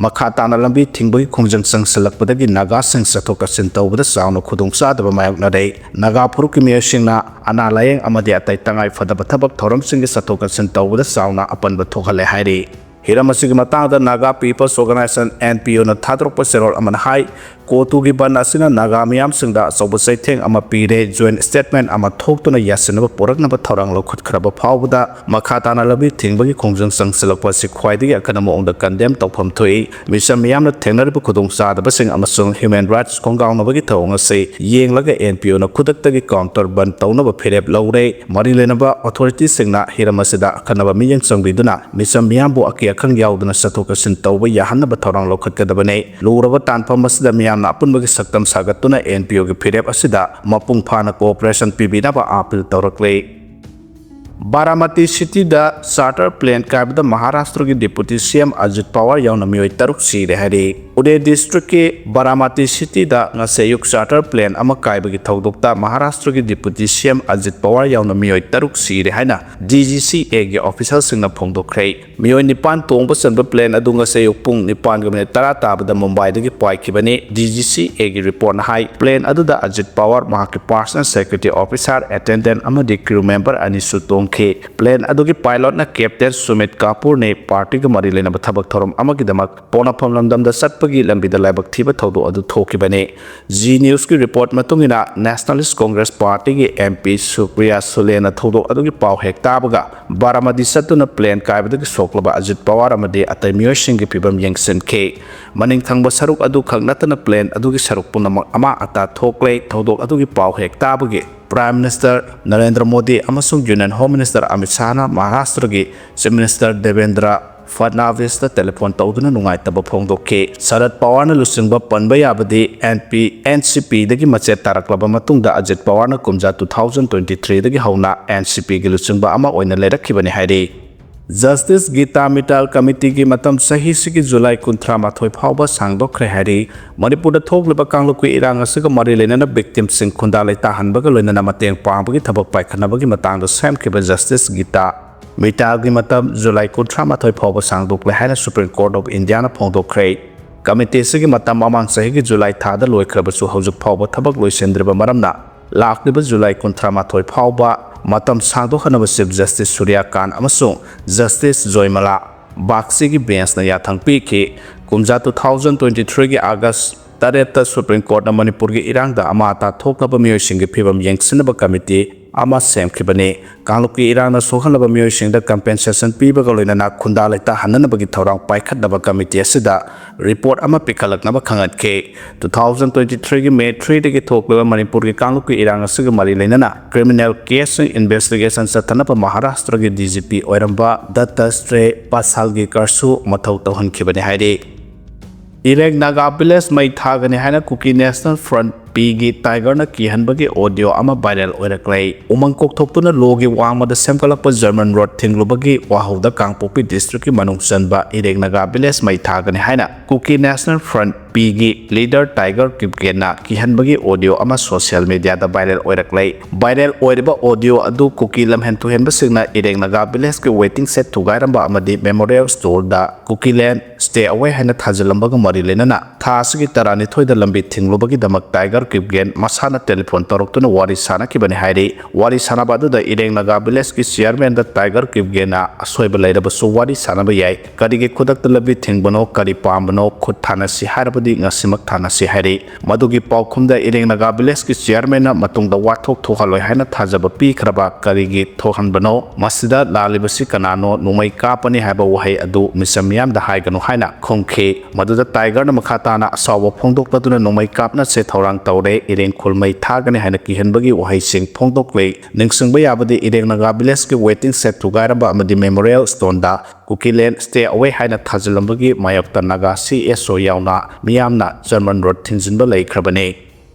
ꯃꯈꯥ ꯇꯥꯅ ꯂꯝꯕꯤ ꯊꯤꯡꯕꯒꯤ ꯈꯣꯡꯖꯪ ꯆꯪꯁꯤꯜꯂꯛꯄꯗꯒꯤ ꯅꯥꯒꯥꯁꯤꯡ ꯆꯠꯊꯣꯛ ꯆꯠꯁꯤꯟ ꯇꯧꯕꯗ ꯆꯥꯎꯅ ꯈꯨꯗꯣꯡꯆꯥꯗꯕ ꯃꯥꯌꯣꯛꯅꯔꯦ꯫ ꯅꯥꯒꯥ ꯐꯨꯔꯨꯞꯀꯤ ꯃꯤꯑꯣꯏꯁꯤꯡꯅ ꯑꯅꯥ ꯂꯥꯌꯦꯡ ꯑꯃꯗꯤ ꯑꯇꯩ ꯇꯉꯥꯏ ꯐꯗꯕ ꯊꯕꯛ ꯊꯧꯔꯝꯁꯤꯡꯒꯤ ꯆꯠꯊꯣꯛ ꯆꯠꯁꯤꯟ ꯇꯧꯕꯗ ꯆꯥꯎꯅ ꯑꯄꯟꯕ ꯊꯣꯛꯍꯜꯂꯦ ꯍꯥꯏꯔꯤ꯫ ꯍꯤꯔꯝ ꯑꯁꯤꯒꯤ ꯃꯇꯥꯡꯗ Naga People's Organization, N P O ꯅ ꯊꯥꯗꯣꯔꯛꯄ ꯆꯦꯔꯣꯜ ꯑꯃꯅ ꯍꯥꯏ, ꯀꯣꯇꯨꯒꯤ ꯕꯟ ꯑꯁꯤꯅ ꯅꯥꯒꯥ ꯃꯤꯌꯥꯝꯁꯤꯡꯗ ꯑꯆꯧꯕ ꯆꯩꯊꯦꯡ ꯑꯃ ꯄꯤꯔꯦ, joint statement ꯑꯃ ꯊꯣꯛꯇꯨꯅ ꯌꯥꯁꯤꯟꯅꯕ ꯄꯨꯔꯛꯅꯕ ꯊꯧꯔꯥꯡ ꯂꯧꯈꯠꯈ꯭ꯔꯕ ꯐꯥꯎꯕꯗ ꯃꯈꯥ ꯇꯥꯅ ꯂꯝꯕꯤ ꯊꯤꯡꯕꯒꯤ ꯈꯣꯡꯖꯪ ꯆꯪꯁꯤꯜꯂꯛꯄ ꯑꯁꯤ ꯈ꯭ꯋꯥꯏꯗꯒꯤ ꯑꯀꯟꯕ ꯃꯑꯣꯡꯗ condemn ꯇꯧꯐꯝ ꯊꯣꯛꯏ꯫ ꯃꯤꯆꯝ ꯃꯤꯌꯥꯝꯅ ꯊꯦꯡꯅꯔꯤꯕ ꯈꯨꯗꯣꯡꯆꯥꯗꯕꯁꯤꯡ ꯑꯃꯁꯨꯡ human rights ꯈꯣꯡꯒꯥꯎꯅꯕꯒꯤ ꯊꯧꯑꯣꯡ ꯑꯁꯤ ꯌꯦꯡꯂꯒ N P O ꯅ ꯈꯨꯗꯛꯇꯒꯤ counter ꯕꯟ ꯇꯧꯅꯕ ꯐꯤꯔꯦꯞ ꯂꯧꯔꯦ꯫ ꯃꯔꯤ ꯂꯩꯅꯕ authority ꯁꯤꯡꯅ ꯍꯤꯔꯝ ꯑꯁꯤꯗ ꯑꯈꯟꯅꯕ ꯃꯤꯠꯌꯦꯡ ꯆꯪꯕꯤꯗꯨꯅ ꯃꯤꯆꯝ ꯃꯤꯌꯥꯝꯕꯨ ꯑꯀꯤ ꯑꯈꯪ ꯌꯥꯎꯗꯅ ꯆꯠꯊꯣꯛ ꯆꯠꯁꯤꯟ ꯇꯧꯕ ꯌꯥꯍꯟꯅꯕ ꯊꯧꯔꯥꯡ ꯂꯧꯈꯠꯀꯗꯕꯅꯤ꯫ ꯂꯨꯔꯕ ꯇꯥꯟꯐꯝ ꯑꯁꯤꯗ ꯃꯤꯌꯥꯝꯅ ꯑꯄꯨꯟꯕꯒꯤ ꯁꯛꯇꯝ ꯁꯥꯒꯠꯇꯨꯅ N P O ꯒꯤ ꯐꯤꯔꯦꯞ ꯑꯁꯤꯗ ꯃꯄꯨꯡ ꯐꯥꯅ cooperation ꯄꯤꯕꯤꯅꯕ appeal ꯇꯧꯔꯛꯂꯤ꯫ ꯕꯥꯔꯥꯃꯇꯤ city ꯗ charter plane ꯀꯥꯏꯕꯗ ꯃꯍꯥꯔꯥꯁꯇ꯭ꯔꯒꯤ deputy C M Ajit power ꯌꯥꯎꯅ ꯃꯤꯑꯣꯏ ꯇꯔꯨꯛ ꯁꯤꯔꯦ ꯍꯥꯏꯔꯤ꯫ ꯄꯨꯅꯦ district ꯀꯤ ꯕꯥꯔꯥꯃꯇꯤ city ꯗ ꯉꯁꯤ ꯑꯌꯨꯛ charter plane ꯑꯃ ꯀꯥꯏꯕꯒꯤ ꯊꯧꯗꯣꯛꯇ ꯃꯍꯥꯔꯥꯁꯇ꯭ꯔꯒꯤ deputy C M Ajit power ꯌꯥꯎꯅ ꯃꯤꯑꯣꯏ ꯇꯔꯨꯛ ꯁꯤꯔꯦ ꯍꯥꯏꯅ D G C A ꯒꯤ official ꯁꯤꯡꯅ ꯐꯣꯡꯗꯣꯛꯈ꯭ꯔꯦ꯫ ꯃꯤꯑꯣꯏ ꯅꯤꯄꯥꯟ ꯇꯣꯡꯕ ꯆꯟꯕ plane ꯑꯗꯨ ꯉꯁꯤ ꯑꯌꯨꯛ ꯄꯨꯡ ꯅꯤꯄꯥꯟꯒ ꯃꯤꯅꯤꯠ ꯇꯔꯥ ꯇꯥꯕꯗ ꯃꯨꯝꯕꯥꯏꯗꯒꯤ ꯄꯥꯏꯈꯤꯕꯅꯤ꯫ D G C A ꯒꯤ report ꯅ ꯍꯥꯏ, plane ꯑꯗꯨꯗ ꯑꯖꯤꯠ ꯄꯋꯥꯔ, ꯃꯍꯥꯛꯀꯤ personal security officer, attendant ꯑꯃꯗꯤ crew member ꯑꯅꯤꯁꯨ ꯇꯣꯡꯈꯤ꯫ Plane ꯑꯗꯨꯒꯤ pilot ꯅ Captain ꯁꯨꯃꯤꯠ ꯀꯥꯄꯨꯔꯅꯤ꯫ Party ꯒ ꯃꯔꯤ ꯂꯩꯅꯕ ꯊꯕꯛ ꯊꯧꯔꯝ ꯑꯃꯒꯤꯗꯃꯛ ꯄꯣꯛꯅꯐꯝ ꯂꯝꯗꯝꯗ ꯆꯠꯄꯒꯤ ꯂꯝꯕꯤꯗ ꯂꯥꯏꯕꯛ ꯊꯤꯕ ꯊꯧꯗꯣꯛ ꯑꯗꯨ ꯊꯣꯛꯈꯤꯕꯅꯤ꯫ Zee News ꯀꯤ report ꯃꯇꯨꯡ ꯏꯟꯅ, Nationalist Congress Party ꯒꯤ M P ꯁꯨꯄ꯭ꯔꯤꯌꯥ ꯁꯨꯂꯦꯅ ꯊꯧꯗꯣꯛ ꯑꯗꯨꯒꯤ ꯄꯥꯎ ꯍꯦꯛ ꯇꯥꯕꯒ ꯕꯥꯔꯥꯃꯇꯤ ꯆꯠꯇꯨꯅ plane ꯀꯥꯏꯕꯗꯒꯤ ꯁꯣꯛꯂꯕ ꯑꯖꯤꯠ ꯄꯋꯥꯔ ꯑꯃꯗꯤ ꯑꯇꯩ ꯃꯤꯑꯣꯏꯁꯤꯡꯒꯤ ꯐꯤꯕꯝ ꯌꯦꯡꯁꯤꯟꯈꯤ꯫ ꯃꯅꯤꯡ ꯊꯪꯕ ꯁꯔꯨꯛ ꯑꯗꯨ ꯈꯛ ꯅꯠꯇꯅ plane ꯑꯗꯨꯒꯤ ꯁꯔꯨꯛ ꯄꯨꯝꯅꯃꯛ ꯑꯃꯥꯡ ꯑꯇꯥ ꯊꯣꯛꯂꯦ꯫ ꯊꯧꯗꯣꯛ ꯑꯗꯨꯒꯤ ꯄꯥꯎ ꯍꯦꯛ ꯇꯥꯕꯒꯤ Prime Minister ꯅꯔꯦꯟꯗ꯭ꯔ ꯃꯣꯗꯤ ꯑꯃꯁꯨꯡ Union Home Minister ꯑꯃꯤꯠ ꯁꯥꯍꯅ ꯃꯍꯥꯔꯥꯁꯇ꯭ꯔꯒꯤ Chief Minister ꯗꯦꯕꯦꯟꯗ꯭ꯔ ꯐꯗꯅꯥꯚꯤꯁꯇ telephone ꯇꯧꯗꯨꯅ ꯅꯨꯡꯉꯥꯏꯇꯕ ꯐꯣꯡꯗꯣꯛꯈꯤ꯫ ꯁꯔꯠ ꯄꯋꯥꯔꯅ ꯂꯨꯆꯤꯡꯕ ꯄꯟꯕ ꯌꯥꯕꯗꯤ N P, N C P ꯗꯒꯤ ꯃꯆꯦꯠ ꯇꯥꯔꯛꯂꯕ ꯃꯇꯨꯡꯗ ꯑꯖꯤꯠ ꯄꯋꯥꯔꯅ ꯀꯨꯝꯖꯥ two thousand twenty three ꯗꯒꯤ ꯍꯧꯅ N C P ꯒꯤ ꯂꯨꯆꯤꯡꯕ ꯑꯃ ꯑꯣꯏꯅ ꯂꯩꯔꯛꯈꯤꯕꯅꯤ ꯍꯥꯏꯔꯤ꯫ Justice Geeta Mittal Committee ꯒꯤ ꯃꯇꯝ ꯆꯍꯤꯁꯤꯒꯤ ꯖꯨꯂꯥꯏ ꯀꯨꯟꯊ꯭ꯔꯥ ꯃꯥꯊꯣꯏ ꯐꯥꯎꯕ ꯁꯥꯡꯗꯣꯛꯈ꯭ꯔꯦ ꯍꯥꯏꯔꯤ꯫ ꯃꯅꯤꯄꯨꯔꯗ ꯊꯣꯛꯂꯤꯕ ꯀꯥꯡꯂꯨꯞꯀꯤ ꯏꯔꯥꯡ ꯑꯁꯤꯒ ꯃꯔꯤ ꯂꯩꯅꯅ victim ꯁꯤꯡ ꯈꯨꯟꯗꯥ ꯂꯩꯇꯥꯍꯟꯕꯒ ꯂꯣꯏꯅꯅ ꯃꯇꯦꯡ ꯄꯥꯡꯕꯒꯤ ꯊꯕꯛ ꯄꯥꯏꯈꯠꯅꯕꯒꯤ ꯃꯇꯥꯡꯗ ꯁꯦꯝꯈꯤꯕ Justice Geeta Mittal ꯒꯤ ꯃꯇꯝ ꯖꯨꯂꯥꯏ ꯀꯨꯟꯊ꯭ꯔꯥ ꯃꯥꯊꯣꯏ ꯐꯥꯎꯕ ꯁꯥꯡꯗꯣꯛꯂꯦ ꯍꯥꯏꯅ Supreme Court of India ꯅ ꯐꯣꯡꯗꯣꯛꯈ꯭ꯔꯦ꯫ Committee ꯑꯁꯤꯒꯤ ꯃꯇꯝ ꯃꯃꯥꯡ ꯆꯍꯤꯒꯤ ꯖꯨꯂꯥꯏ ꯊꯥꯗ ꯂꯣꯏꯈ꯭ꯔꯕꯁꯨ ꯍꯧꯖꯤꯛ ꯐꯥꯎꯕ ꯊꯕꯛ ꯂꯣꯏꯁꯤꯟꯗ꯭ꯔꯤꯕ ꯃꯔꯝꯅ ꯂꯥꯛꯂꯤꯕ ꯖꯨꯂꯥꯏ ꯀꯨꯟꯊ꯭ꯔꯥ ꯃꯥꯊꯣꯏ ꯐꯥꯎꯕ ꯃꯇꯝ ꯁꯥꯡꯗꯣꯛꯍꯟꯅꯕ Chief Justice ꯁꯨꯔ꯭ꯌ ꯀꯥꯟ ꯑꯃꯁꯨꯡ Justice ꯖꯣꯏꯃꯂꯥ ꯕꯥꯒꯆꯤꯒꯤ ꯕꯦꯟꯁꯅ ꯌꯥꯊꯪ ꯄꯤꯈꯤ꯫ ꯀꯨꯝꯖꯥ two thousand twenty threeꯒꯤ August ꯇꯔꯦꯠꯇ Supreme Courtꯅ ꯃꯅꯤꯄꯨꯔꯒꯤ ꯏꯔꯥꯡꯗ ꯑꯃꯥ ꯑꯇꯥ ꯊꯣꯛꯂꯕ ꯃꯤꯑꯣꯏꯁꯤꯡꯒꯤ ꯐꯤꯕꯝ ꯌꯦꯡꯁꯤꯟꯅꯕ ꯀꯃꯤꯇꯤ ꯑꯃ ꯁꯦꯝꯈꯤꯕꯅꯤ꯫ ꯀꯥꯡꯂꯨꯞꯀꯤ ꯏꯔꯥꯡꯅ ꯁꯣꯛꯍꯜꯂꯕ ꯃꯤꯑꯣꯏꯁꯤꯡꯗ compensation ꯄꯤꯕꯒ ꯂꯣꯏꯅꯅ ꯈꯨꯟꯗꯥ ꯂꯩꯇꯥꯍꯟꯅꯅꯕꯒꯤ ꯊꯧꯔꯥꯡ ꯄꯥꯏꯈꯠꯅꯕ ꯀꯃꯤꯇꯤ ꯑꯁꯤꯗ report ꯑꯃ ꯄꯤꯈꯠꯂꯛꯅꯕ ꯈꯪꯍꯟꯈꯤ꯫ Two thousand twenty threeꯒꯤ May threeꯗꯒꯤ ꯊꯣꯛꯂꯤꯕ ꯃꯅꯤꯄꯨꯔꯒꯤ ꯀꯥꯡꯂꯨꯞꯀꯤ ꯏꯔꯥꯡ ꯑꯁꯤꯒ ꯃꯔꯤ ꯂꯩꯅꯅ criminal caseꯁꯤꯡ investigation ꯆꯠꯊꯅꯕ ꯃꯍꯥꯔꯥꯁꯇ꯭ꯔꯒꯤ DGP ꯑꯣꯏꯔꯝꯕ ꯗꯠꯇꯁ꯭ꯔꯦ ꯄꯥꯁꯥꯜꯒꯤꯀꯔꯁꯨ ꯃꯊꯧ ꯇꯧꯍꯟꯈꯤꯕꯅꯤ ꯍꯥꯏꯔꯤ꯫ ꯏꯔꯦꯡ ꯅꯥꯒꯥ village ꯃꯩ ꯊꯥꯒꯅꯤ ꯍꯥꯏꯅ Kuki National Front Pꯒꯤ Tigerꯅ ꯀꯤꯍꯟꯕꯒꯤ audio ꯑꯃ viral ꯑꯣꯏꯔꯛꯂꯦ꯫ ꯎꯃꯪ ꯀꯣꯛꯊꯣꯛꯇꯨꯅ ꯂꯣꯒꯤ ꯋꯥꯡꯃꯗ ꯁꯦꯝꯒꯠꯂꯛꯄ German road ꯊꯤꯡꯂꯨꯕꯒꯤ ꯋꯥꯍꯧꯗ ꯀꯥꯡꯄꯣꯛꯄꯤ districtꯀꯤ ꯃꯅꯨꯡ ꯆꯟꯕ ꯏꯔꯦꯡ ꯅꯥꯒꯥ village ꯃꯩ ꯊꯥꯒꯅꯤ ꯍꯥꯏꯅ Kuki National Front Pꯒꯤ leader Tiger Kipgenꯅ ꯀꯤꯍꯟꯕꯒꯤ audio ꯑꯃ social mediaꯗ viral ꯑꯣꯏꯔꯛꯂꯦ꯫ Viral ꯑꯣꯏꯔꯤꯕ audio ꯑꯗꯨ ꯀꯨꯀꯤ ꯂꯝꯍꯦꯟ ꯇꯨꯍꯦꯟꯕꯁꯤꯡꯅ ꯏꯔꯦꯡ ꯅꯥꯒꯥ villageꯀꯤ waiting shed ꯊꯨꯒꯥꯏꯔꯝꯕ ꯑꯃꯗꯤ memorial stoneꯗ Kukiland stay away ꯍꯥꯏꯅ ꯊꯥꯖꯤꯜꯂꯝꯕꯒ ꯃꯔꯤ ꯂꯩꯅꯅ ꯊꯥ ꯑꯁꯤꯒꯤ ꯇꯔꯥꯅꯤꯊꯣꯏꯗ ꯂꯝꯕꯤ ꯊꯤꯡꯂꯨꯕꯒꯤꯗꯃꯛ Tiger Kipgen ꯃꯁꯥꯅ telephone ꯇꯧꯔꯛꯇꯨꯅ ꯋꯥꯔꯤ ꯁꯥꯅꯈꯤꯕꯅꯤ ꯍꯥꯏꯔꯤ꯫ ꯋꯥꯔꯤ ꯁꯥꯅꯕ ꯑꯗꯨꯗ ꯏꯔꯦꯡ ꯅꯥꯒꯥ villageꯀꯤ chairmanꯗ Tiger Kipgenꯅ ꯑꯁꯣꯏꯕ ꯂꯩꯔꯕꯁꯨ ꯋꯥꯔꯤ ꯁꯥꯅꯕ ꯌꯥꯏ, ꯀꯔꯤꯒꯤ ꯈꯨꯗꯛꯇ ꯂꯝꯕꯤ ꯊꯤꯡꯕꯅꯣ, ꯀꯔꯤ ꯄꯥꯝꯕꯅꯣ, ꯈꯨꯠ ꯊꯥꯅꯁꯤ ꯍꯥꯏꯔꯕꯗꯤ ꯉꯁꯤꯃꯛ ꯊꯥꯅꯁꯤ ꯍꯥꯏꯔꯤ꯫ ꯃꯗꯨꯒꯤ ꯄꯥꯎꯈꯨꯝꯗ ꯏꯔꯦꯡ ꯅꯥꯒꯥ villageꯀꯤ chairmanꯅ ꯃꯇꯨꯡꯗ ꯋꯥꯊꯣꯛ ꯊꯣꯛꯍꯜꯂꯣꯏ ꯍꯥꯏꯅ ꯊꯥꯖꯕ ꯄꯤꯈ꯭ꯔꯕ ꯀꯔꯤꯒꯤ ꯊꯣꯛꯍꯟꯕꯅꯣ? ꯃꯁꯤꯗ ꯂꯥꯜꯂꯤꯕꯁꯤ ꯀꯅꯥꯅꯣ? ꯅꯣꯡꯃꯩ ꯀꯥꯞꯄꯅꯤ ꯍꯥꯏꯕ ꯋꯥꯍꯩ ꯑꯗꯨ ꯃꯤꯆꯝ ꯃꯤꯌꯥꯝꯗ ꯍꯥꯏꯒꯅꯨ ꯍꯥꯏꯅ ꯈꯨꯝꯈꯤ꯫ ꯃꯗꯨꯗ Tigerꯅ ꯃꯈꯥ ꯇꯥꯅ ꯑꯁꯥꯎꯕ ꯐꯣꯡꯗꯣꯛꯂꯗꯨꯅ ꯅꯣꯡꯃꯩ ꯀꯥꯞꯅꯁꯦ ꯊꯧꯔꯥꯡ ꯇꯧꯔꯦ, ꯏꯔꯦꯡ ꯈꯨꯜ ꯃꯩ ꯊꯥꯒꯅꯤ ꯍꯥꯏꯅ ꯀꯤꯍꯟꯕꯒꯤ ꯋꯥꯍꯩꯁꯤꯡ ꯐꯣꯡꯗꯣꯛꯂꯦ꯫ ꯅꯤꯡꯁꯤꯡꯕ ꯌꯥꯕꯗꯤ ꯏꯔꯦꯡ ꯅꯥꯒꯥ villageꯀꯤ waiting shed ꯊꯨꯒꯥꯏꯔꯝꯕ ꯑꯃꯗꯤ memorial stoneꯗ Kukiland stay away ꯍꯥꯏꯅ ꯊꯥꯖꯤꯜꯂꯝꯕꯒꯤ ꯃꯥꯌꯣꯛꯇ ꯅꯥꯒꯥ CSO ꯌꯥꯎꯅ ꯃꯤꯌꯥꯝꯅ German road ꯊꯤꯡꯖꯤꯟꯕ ꯂꯩꯈ꯭ꯔꯕꯅꯤ꯫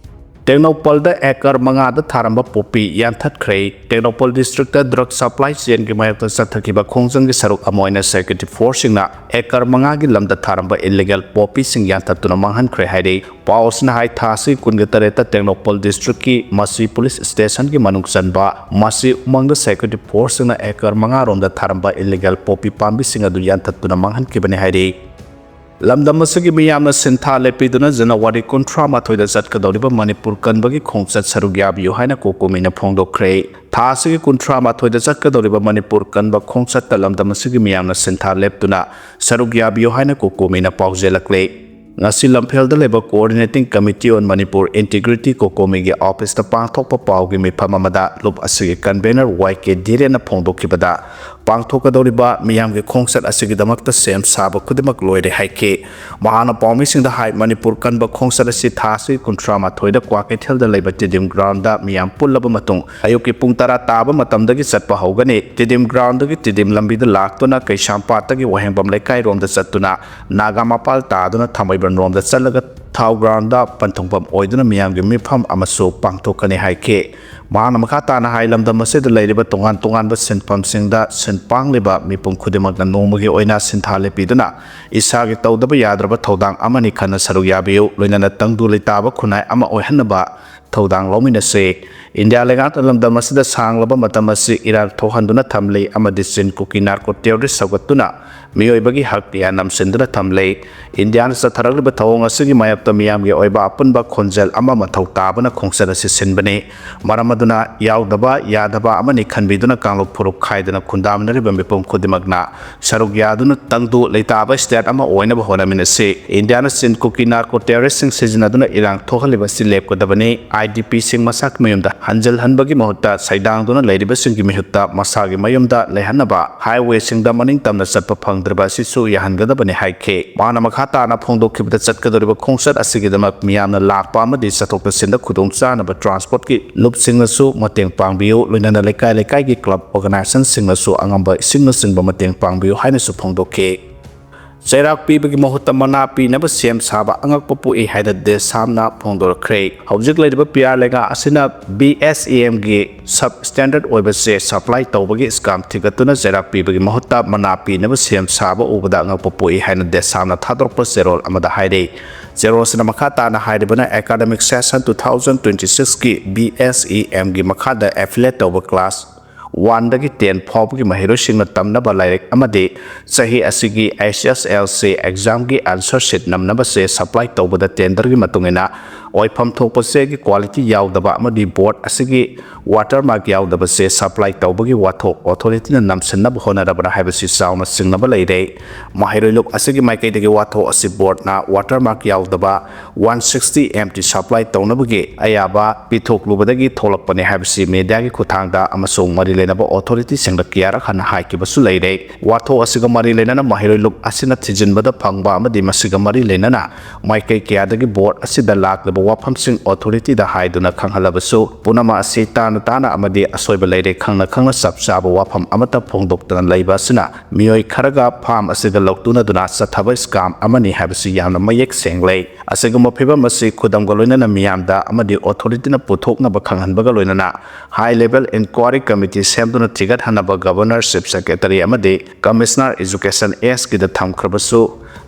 ꯇꯦꯡꯅꯧꯄꯜꯗ acre ꯃꯉꯥꯗ ꯊꯥꯔꯝꯕ poppy ꯌꯥꯟꯊꯠꯈ꯭ꯔꯦ꯫ ꯇꯦꯡꯅꯧꯄꯜ districtꯇ drug supply chainꯒꯤ ꯃꯥꯌꯣꯛꯇ ꯆꯠꯊꯈꯤꯕ ꯈꯣꯡꯖꯪꯒꯤ ꯁꯔꯨꯛ ꯑꯃ ꯑꯣꯏꯅ security forceꯁꯤꯡꯅ acre ꯃꯉꯥꯒꯤ ꯂꯝꯗ ꯊꯥꯔꯝꯕ illegal poppyꯁꯤꯡ ꯌꯥꯟꯊꯠꯇꯨꯅ ꯃꯥꯡꯍꯟꯈ꯭ꯔꯦ ꯍꯥꯏꯔꯤ꯫ ꯄꯥꯎ ꯑꯁꯤꯅ ꯍꯥꯏ, ꯊꯥ ꯑꯁꯤꯒꯤ ꯀꯨꯟꯒ ꯇꯔꯦꯠꯇ ꯇꯦꯡꯅꯧꯄꯜ districtꯀꯤ ꯃꯁꯤ police stationꯒꯤ ꯃꯅꯨꯡ ꯆꯟꯕ ꯃꯁꯤ ꯎꯃꯪꯗ security forceꯁꯤꯡꯅ acre ꯃꯉꯥ ꯔꯣꯝꯗ ꯊꯥꯔꯝꯕ illegal poppy ꯄꯥꯝꯕꯤꯁꯤꯡ ꯑꯗꯨ ꯌꯥꯟꯊꯠꯇꯨꯅ ꯃꯥꯡꯍꯟꯈꯤꯕꯅꯤ ꯍꯥꯏꯔꯤ꯫ ꯂꯝꯗꯝ ꯑꯁꯤꯒꯤ ꯃꯤꯌꯥꯝꯅ ꯁꯤꯟꯊꯥ ꯂꯦꯞꯄꯤꯗꯨꯅ ꯖꯅꯋꯥꯔꯤ ꯀꯨꯟꯊ꯭ꯔꯥ ꯃꯥꯊꯣꯏꯗ ꯆꯠꯀꯗꯧꯔꯤꯕ ꯃꯅꯤꯄꯨꯔ ꯀꯟꯕꯒꯤ ꯈꯣꯡꯆꯠ ꯁꯔꯨꯛ ꯌꯥꯕꯤꯌꯨ ꯍꯥꯏꯅ ꯀꯣꯀꯣꯃꯤꯅ ꯐꯣꯡꯗꯣꯛꯈ꯭ꯔꯦ꯫ ꯊꯥ ꯑꯁꯤꯒꯤ ꯀꯨꯟꯊ꯭ꯔꯥ ꯃꯥꯊꯣꯏꯗ ꯆꯠꯀꯗꯧꯔꯤꯕ ꯃꯅꯤꯄꯨꯔ ꯀꯟꯕ ꯈꯣꯡꯆꯠꯇ ꯂꯝꯗꯝ ꯑꯁꯤꯒꯤ ꯃꯤꯌꯥꯝꯅ ꯁꯤꯟꯊꯥ ꯂꯦꯞꯇꯨꯅ ꯁꯔꯨꯛ ꯌꯥꯕꯤꯌꯨ ꯍꯥꯏꯅ ꯀꯣꯀꯣꯃꯤꯅ ꯄꯥꯎꯖꯦꯜꯂꯛꯂꯦ꯫ ꯉꯁꯤ ꯂꯝꯐꯦꯜꯗ ꯂꯩꯕ Coordinating Committee on Manipur Integrity, ꯀꯣꯀꯣꯃꯤꯒꯤ ꯑꯣꯐꯤꯁꯇ ꯄꯥꯡꯊꯣꯛꯄ ꯄꯥꯎꯒꯤ ꯃꯤꯐꯝ ꯑꯃꯗ ꯂꯨꯞ ꯑꯁꯤꯒꯤ ꯀꯟꯚꯦꯅꯔ ꯋꯥꯏ ꯀꯦ ꯙꯤꯔꯦꯟꯅ ꯐꯣꯡꯗꯣꯛꯈꯤꯕꯗ, ꯄꯥꯡꯊꯣꯛꯀꯗꯧꯔꯤꯕ ꯃꯤꯌꯥꯝꯒꯤ ꯈꯣꯡꯆꯠ ꯑꯁꯤꯒꯤꯗꯃꯛꯇ ꯁꯦꯝ ꯁꯥꯕ ꯈꯨꯗꯤꯡꯃꯛ ꯂꯣꯏꯔꯦ ꯍꯥꯏꯈꯤ꯫ ꯃꯍꯥꯛꯅ ꯄꯥꯎꯃꯤꯁꯤꯡꯗ ꯍꯥꯏ, ꯃꯅꯤꯄꯨꯔ ꯀꯟꯕ ꯈꯣꯡꯆꯠ ꯑꯁꯤ ꯊꯥ ꯑꯁꯤꯒꯤ ꯀꯨꯟꯊ꯭ꯔꯥ ꯃꯥꯊꯣꯏꯗ ꯀ꯭ꯋꯥꯀꯩꯊꯦꯜꯗ ꯂꯩꯕ ꯇꯤꯗꯤꯝ ꯒ꯭ꯔꯥꯎꯟꯗ ꯃꯤꯌꯥꯝ ꯄꯨꯜꯂꯕ ꯃꯇꯨꯡ ꯑꯌꯨꯛꯀꯤ ꯄꯨꯡ ꯇꯔꯥ ꯇꯥꯕ ꯃꯇꯝꯗꯒꯤ ꯆꯠꯄ ꯍꯧꯒꯅꯤ꯫ ꯇꯤꯗꯤꯝ ꯒ꯭ꯔꯥꯎꯟꯗꯒꯤ ꯇꯤꯗꯤꯝ ꯂꯝꯕꯤꯗ ꯂꯥꯛꯇꯨꯅ ꯀꯩꯁꯥꯝꯄꯥꯠꯇꯒꯤ ꯋꯥꯍꯦꯡꯕꯝ ꯂꯩꯀꯥꯏꯔꯣꯝꯗ ꯆꯠꯇꯨꯅ ꯅꯥꯒꯥ ꯃꯄꯥꯜ ꯇꯥꯗꯨꯅ ꯊꯥꯡꯃꯩꯕꯟꯔꯣꯝꯗ ꯆꯠꯂꯒ ꯊꯥꯎ ꯒ꯭ꯔꯥꯎꯟꯗ ꯄꯟꯊꯨꯡꯐꯝ ꯑꯣꯏꯗꯨꯅ ꯃꯤꯌꯥꯝꯒꯤ ꯃꯤꯐꯝ ꯑꯃꯁꯨ ꯄꯥꯡꯊꯣꯛꯀꯅꯤ ꯍꯥꯏꯈꯤ꯫ ꯃꯍꯥꯛꯅ ꯃꯈꯥ ꯇꯥꯅ ꯍꯥꯏ, ꯂꯝꯗꯝ ꯑꯁꯤꯗ ꯂꯩꯔꯤꯕ ꯇꯣꯉꯥꯟ ꯇꯣꯉꯥꯟꯕ ꯁꯤꯟꯐꯝꯁꯤꯡꯗ ꯁꯤꯟ ꯄꯥꯡꯂꯤꯕ ꯃꯤꯄꯨꯝ ꯈꯨꯗꯤꯡꯃꯛꯅ ꯅꯣꯡꯃꯒꯤ ꯑꯣꯏꯅ ꯁꯤꯟꯊꯥ ꯂꯦꯞꯄꯤꯗꯨꯅ ꯏꯁꯥꯒꯤ ꯇꯧꯗꯕ ꯌꯥꯗ꯭ꯔꯕ ꯊꯧꯗꯥꯡ ꯑꯃꯅꯤ ꯈꯟꯅ ꯁꯔꯨꯛ ꯌꯥꯕꯤꯌꯨ, ꯂꯣꯏꯅꯅ ꯇꯪꯗꯨ ꯂꯩꯇꯥꯕ ꯈꯨꯟꯅꯥꯏ ꯑꯃ ꯑꯣꯏꯍꯟꯅꯕ ꯊꯧꯗꯥꯡ ꯂꯧꯃꯤꯟꯅꯁꯤ꯫ ꯏꯟꯗꯤꯌꯥ ꯂꯩꯉꯥꯛꯅ ꯂꯝꯗꯝ ꯑꯁꯤꯗ ꯁꯥꯡꯂꯕ ꯃꯇꯝ ꯑꯁꯤ ꯏꯔꯥꯡ ꯊꯣꯛꯍꯟꯗꯨꯅ ꯊꯝꯂꯤ ꯑꯃꯗꯤ ꯆꯤꯟ ꯀꯨꯀꯤ ꯅꯥꯔꯀꯣ ꯇꯦꯔꯣꯔꯤꯁꯠ ꯁꯧꯒꯠꯇꯨꯅ ꯃꯤꯑꯣꯏꯕꯒꯤ ꯍꯛ ꯀꯌꯥ ꯅꯝꯁꯤꯟꯗꯨꯅ ꯊꯝꯂꯤ꯫ ꯏꯟꯗꯤꯌꯥꯅ ꯆꯠꯊꯔꯛꯂꯤꯕ ꯊꯧꯑꯣꯡ ꯑꯁꯤꯒꯤ ꯃꯥꯌꯣꯛꯇ ꯃꯤꯌꯥꯝꯒꯤ ꯑꯣꯏꯕ ꯑꯄꯨꯟꯕ ꯈꯣꯟꯖꯦꯜ ꯑꯃ ꯃꯊꯧ ꯇꯥꯕꯅ ꯈꯣꯡꯆꯠ ꯑꯁꯤ ꯁꯤꯟꯕꯅꯤ꯫ ꯃꯔꯝ ꯑꯗꯨꯅ ꯌꯥꯎꯗꯕ ꯌꯥꯗꯕ ꯑꯃꯅꯤ ꯈꯟꯕꯤꯗꯨꯅ ꯀꯥꯡꯂꯨꯞ ꯐꯨꯔꯨꯞ ꯈꯥꯏꯗꯅ ꯈꯨꯟꯗꯥꯃꯤꯟꯅꯔꯤꯕ ꯃꯤꯄꯨꯝ ꯈꯨꯗꯤꯡꯃꯛꯅ ꯁꯔꯨꯛ ꯌꯥꯗꯨꯅ ꯇꯪꯗꯨ ꯂꯩꯇꯥꯕ ꯁ꯭ꯇꯦꯠ ꯑꯃ ꯑꯣꯏꯅꯕ ꯍꯣꯠꯅꯃꯤꯟꯅꯁꯤ꯫ ꯏꯟꯗꯤꯌꯥꯅ ꯆꯤꯟ ꯀꯨꯀꯤ ꯅꯥꯔꯀꯣ ꯇꯦꯔꯣꯔꯤꯁꯠꯁꯤꯡ ꯁꯤꯖꯤꯟꯅꯗꯨꯅ ꯏꯔꯥꯡ ꯊꯣꯛꯍꯜꯂꯤꯕ ꯑꯁꯤ ꯂꯦꯞꯀꯗꯕꯅꯤ꯫ ꯑꯥꯏ ꯗꯤ ꯄꯤꯁꯤꯡ ꯃꯁꯥꯒꯤ ꯃꯌꯨꯝꯗ ꯍꯟꯖꯤꯜꯍꯟꯕꯒꯤ ꯃꯍꯨꯠꯇ ꯁꯩꯗꯥꯡꯗꯨꯅ ꯂꯩꯔꯤꯕꯁꯤꯡꯒꯤ ꯃꯤꯍꯨꯠꯇ ꯃꯁꯥꯒꯤ ꯃꯌꯨꯝꯗ ꯂꯩꯍꯟꯅꯕ, ꯍꯥꯏꯋꯦꯁꯤꯡꯗ ꯃꯅꯤꯡ ꯇꯝꯅ ꯆꯠꯄ ꯐꯪꯗ꯭ꯔꯕ ꯑꯁꯤꯁꯨ ꯌꯥꯍꯟꯒꯗꯕꯅꯤ ꯍꯥꯏꯈꯤ꯫ ꯃꯍꯥꯛꯅ ꯃꯈꯥ ꯇꯥꯅ ꯐꯣꯡꯗꯣꯛꯈꯤꯕꯗ, ꯆꯠꯀꯗꯧꯔꯤꯕ ꯈꯣꯡꯆꯠ ꯑꯁꯤꯒꯤꯗꯃꯛ ꯃꯤꯌꯥꯝꯅ ꯂꯥꯛꯄ ꯑꯃꯗꯤ ꯆꯠꯊꯣꯛ ꯆꯠꯁꯤꯟꯗ ꯈꯨꯗꯣꯡꯆꯥꯅꯕ ꯇ꯭ꯔꯥꯟꯁꯄꯣꯔꯠꯀꯤ ꯂꯨꯞꯁꯤꯡꯅꯁꯨ ꯃꯇꯦꯡ ꯄꯥꯡꯕꯤꯌꯨ, ꯂꯣꯏꯅꯅ ꯂꯩꯀꯥꯏ ꯂꯩꯀꯥꯏꯒꯤ ꯀ꯭ꯂꯕ ꯑꯣꯔꯒꯅꯥꯏꯖꯦꯁꯟꯁꯤꯡꯅꯁꯨ ꯑꯉꯝꯕ ꯏꯁꯤꯡꯅꯆꯤꯡꯕ ꯃꯇꯦꯡ ꯄꯥꯡꯕꯤꯌꯨ ꯍꯥꯏꯅꯁꯨ ꯐꯣꯡꯗꯣꯛꯈꯤ꯫ ꯆꯩꯔꯥꯛ ꯄꯤꯕꯒꯤ ꯃꯍꯨꯠꯇ ꯃꯅꯥ ꯄꯤꯅꯕ ꯁꯦꯝ ꯁꯥꯕ ꯑꯉꯛꯄ ꯄꯣꯛꯏ ꯍꯥꯏꯅ ꯗꯦꯁꯥꯝꯅ ꯐꯣꯡꯗꯣꯔꯛꯈ꯭ꯔꯦ꯫ ꯍꯧꯖꯤꯛ ꯂꯩꯔꯤꯕ ꯄꯤꯌꯥꯔ ꯂꯩꯉꯥꯛ ꯑꯁꯤꯅ ꯕꯤ ꯑꯦꯁ ꯏ ꯑꯦꯝꯒꯤ ꯁꯕ ꯁ꯭ꯇꯦꯟꯗꯔꯗ ꯑꯣꯏꯕꯁꯦ ꯁꯄ꯭ꯂꯥꯏ ꯇꯧꯕꯒꯤ ꯁ꯭ꯀꯥꯝ ꯊꯤꯒꯠꯇꯨꯅ ꯆꯩꯔꯥꯛ ꯄꯤꯕꯒꯤ ꯃꯍꯨꯠꯇ ꯃꯅꯥ ꯄꯤꯅꯕ ꯁꯦꯝ ꯁꯥꯕ ꯎꯕꯗ ꯑꯉꯛꯄ ꯄꯣꯛꯏ ꯍꯥꯏꯅ ꯗꯦꯁꯥꯝꯅ ꯊꯥꯗꯣꯔꯛꯄ ꯆꯦꯔꯣꯜ ꯑꯃꯗ ꯍꯥꯏꯔꯤ꯫ ꯆꯦꯔꯣꯜꯁꯤꯅ ꯃꯈꯥ ꯇꯥꯅ ꯍꯥꯏꯔꯤꯕꯅ, academic session two thousand twenty sixꯀꯤ ꯕꯤ ꯑꯦꯁ ꯏ ꯑꯦꯝꯒꯤ ꯃꯈꯥꯗ ꯑꯦꯐꯤꯂꯦꯠ ꯇꯧꯕ ꯀ꯭ꯂꯥꯁ ꯋꯥꯟꯗꯒꯤ ꯇꯦꯟ ꯐꯥꯎꯕꯒꯤ ꯃꯍꯩꯔꯣꯏꯁꯤꯡꯅ ꯇꯝꯅꯕ ꯂꯥꯏꯔꯤꯛ ꯑꯃꯗꯤ ꯆꯍꯤ ꯑꯁꯤꯒꯤ H S L C examꯒꯤ answer sheet ꯅꯝꯅꯕꯁꯦ supply ꯇꯧꯕꯗ tenderꯒꯤ ꯃꯇꯨꯡ ꯏꯟꯅ ꯑꯣꯏꯐꯝ ꯊꯣꯛꯄ ꯆꯦꯒꯤ quality ꯌꯥꯎꯗꯕ ꯑꯃꯗꯤ board ꯑꯁꯤꯒꯤ watermark ꯌꯥꯎꯗꯕꯁꯦ supply ꯇꯧꯕꯒꯤ ꯋꯥꯊꯣꯛ authorityꯅ ꯅꯝꯁꯤꯟꯅꯕ ꯍꯣꯠꯅꯔꯕ꯭ꯔꯥ ꯍꯥꯏꯕꯁꯤ ꯆꯥꯎꯅ ꯆꯤꯡꯅꯕ ꯂꯩꯔꯦ꯫ ꯃꯍꯩꯔꯣꯏ ꯂꯨꯞ ꯑꯁꯤꯒꯤ ꯃꯥꯏꯀꯩꯗꯒꯤ ꯋꯥꯊꯣꯛ ꯑꯁꯤ boardꯅ watermark ꯌꯥꯎꯗꯕ one sixty empty supply ꯇꯧꯅꯕꯒꯤ ꯑꯌꯥꯕ ꯄꯤꯊꯣꯛꯂꯨꯕꯗꯒꯤ ꯊꯣꯛꯂꯛꯄꯅꯤ ꯍꯥꯏꯕꯁꯤ mediaꯒꯤ ꯈꯨꯠꯊꯥꯡꯗ ꯑꯃꯁꯨꯡ ꯃꯔꯤ ꯂꯩꯅꯕ authorityꯁꯤꯡꯗ ꯀꯌꯥꯔꯛ ꯍꯟꯅ ꯍꯥꯏꯈꯤꯕꯁꯨ ꯂꯩꯔꯦ꯫ ꯋꯥꯊꯣꯛ ꯑꯁꯤꯒ ꯃꯔꯤ ꯂꯩꯅꯅ ꯃꯍꯩꯔꯣꯏ ꯂꯨꯞ ꯑꯁꯤꯅ ꯊꯤꯖꯤꯟꯕꯗ ꯐꯪꯕ ꯑꯃꯗꯤ ꯃꯁꯤꯒ ꯃꯔꯤ ꯂꯩꯅꯅ ꯃꯥꯏꯀꯩ ꯀꯌꯥꯗꯒꯤ board ꯑꯁꯤꯗ ꯂꯥꯛꯂꯤꯕ ꯋꯥꯐꯝꯁꯤꯡ authorityꯗ ꯍꯥꯏꯗꯨꯅ ꯈꯪꯍꯜꯂꯕꯁꯨ, ꯄꯨꯝꯅꯃꯛ ꯑꯁꯤ ꯇꯥꯅ ꯇꯥꯅ ꯑꯃꯗꯤ ꯑꯁꯣꯏꯕ ꯂꯩꯔꯦ ꯈꯪꯅ ꯈꯪꯅ ꯆꯞ ꯆꯥꯕ ꯋꯥꯐꯝ ꯑꯃꯠꯇ ꯐꯣꯡꯗꯣꯛꯇꯅ ꯂꯩꯕ ꯑꯁꯤꯅ ꯃꯤꯑꯣꯏ ꯈꯔꯒ farm ꯑꯁꯤꯗ ꯂꯧꯇꯨꯅꯗꯨꯅ ꯆꯠꯊꯕ scam ꯑꯃꯅꯤ ꯍꯥꯏꯕꯁꯤ ꯌꯥꯝꯅ ꯃꯌꯦꯛ ꯁꯦꯡꯂꯦ꯫ ꯑꯁꯤꯒꯨꯝꯕ ꯐꯤꯚꯝ ꯑꯁꯤ ꯈꯨꯗꯝꯒ ꯂꯣꯏꯅꯅ ꯃꯤꯌꯥꯝꯗ ꯑꯃꯗꯤ authorityꯅ ꯄꯨꯊꯣꯛꯅꯕ ꯈꯪꯍꯟꯕꯒ ꯂꯣꯏꯅꯅ high level inquiry committee ꯁꯦꯝꯗꯨꯅ ꯊꯤꯒꯠꯍꯟꯅꯕ Governor, Chief Secretary ꯑꯃꯗꯤ Commissioner Education Sꯒꯤꯗ ꯊꯝꯈ꯭ꯔꯕꯁꯨ,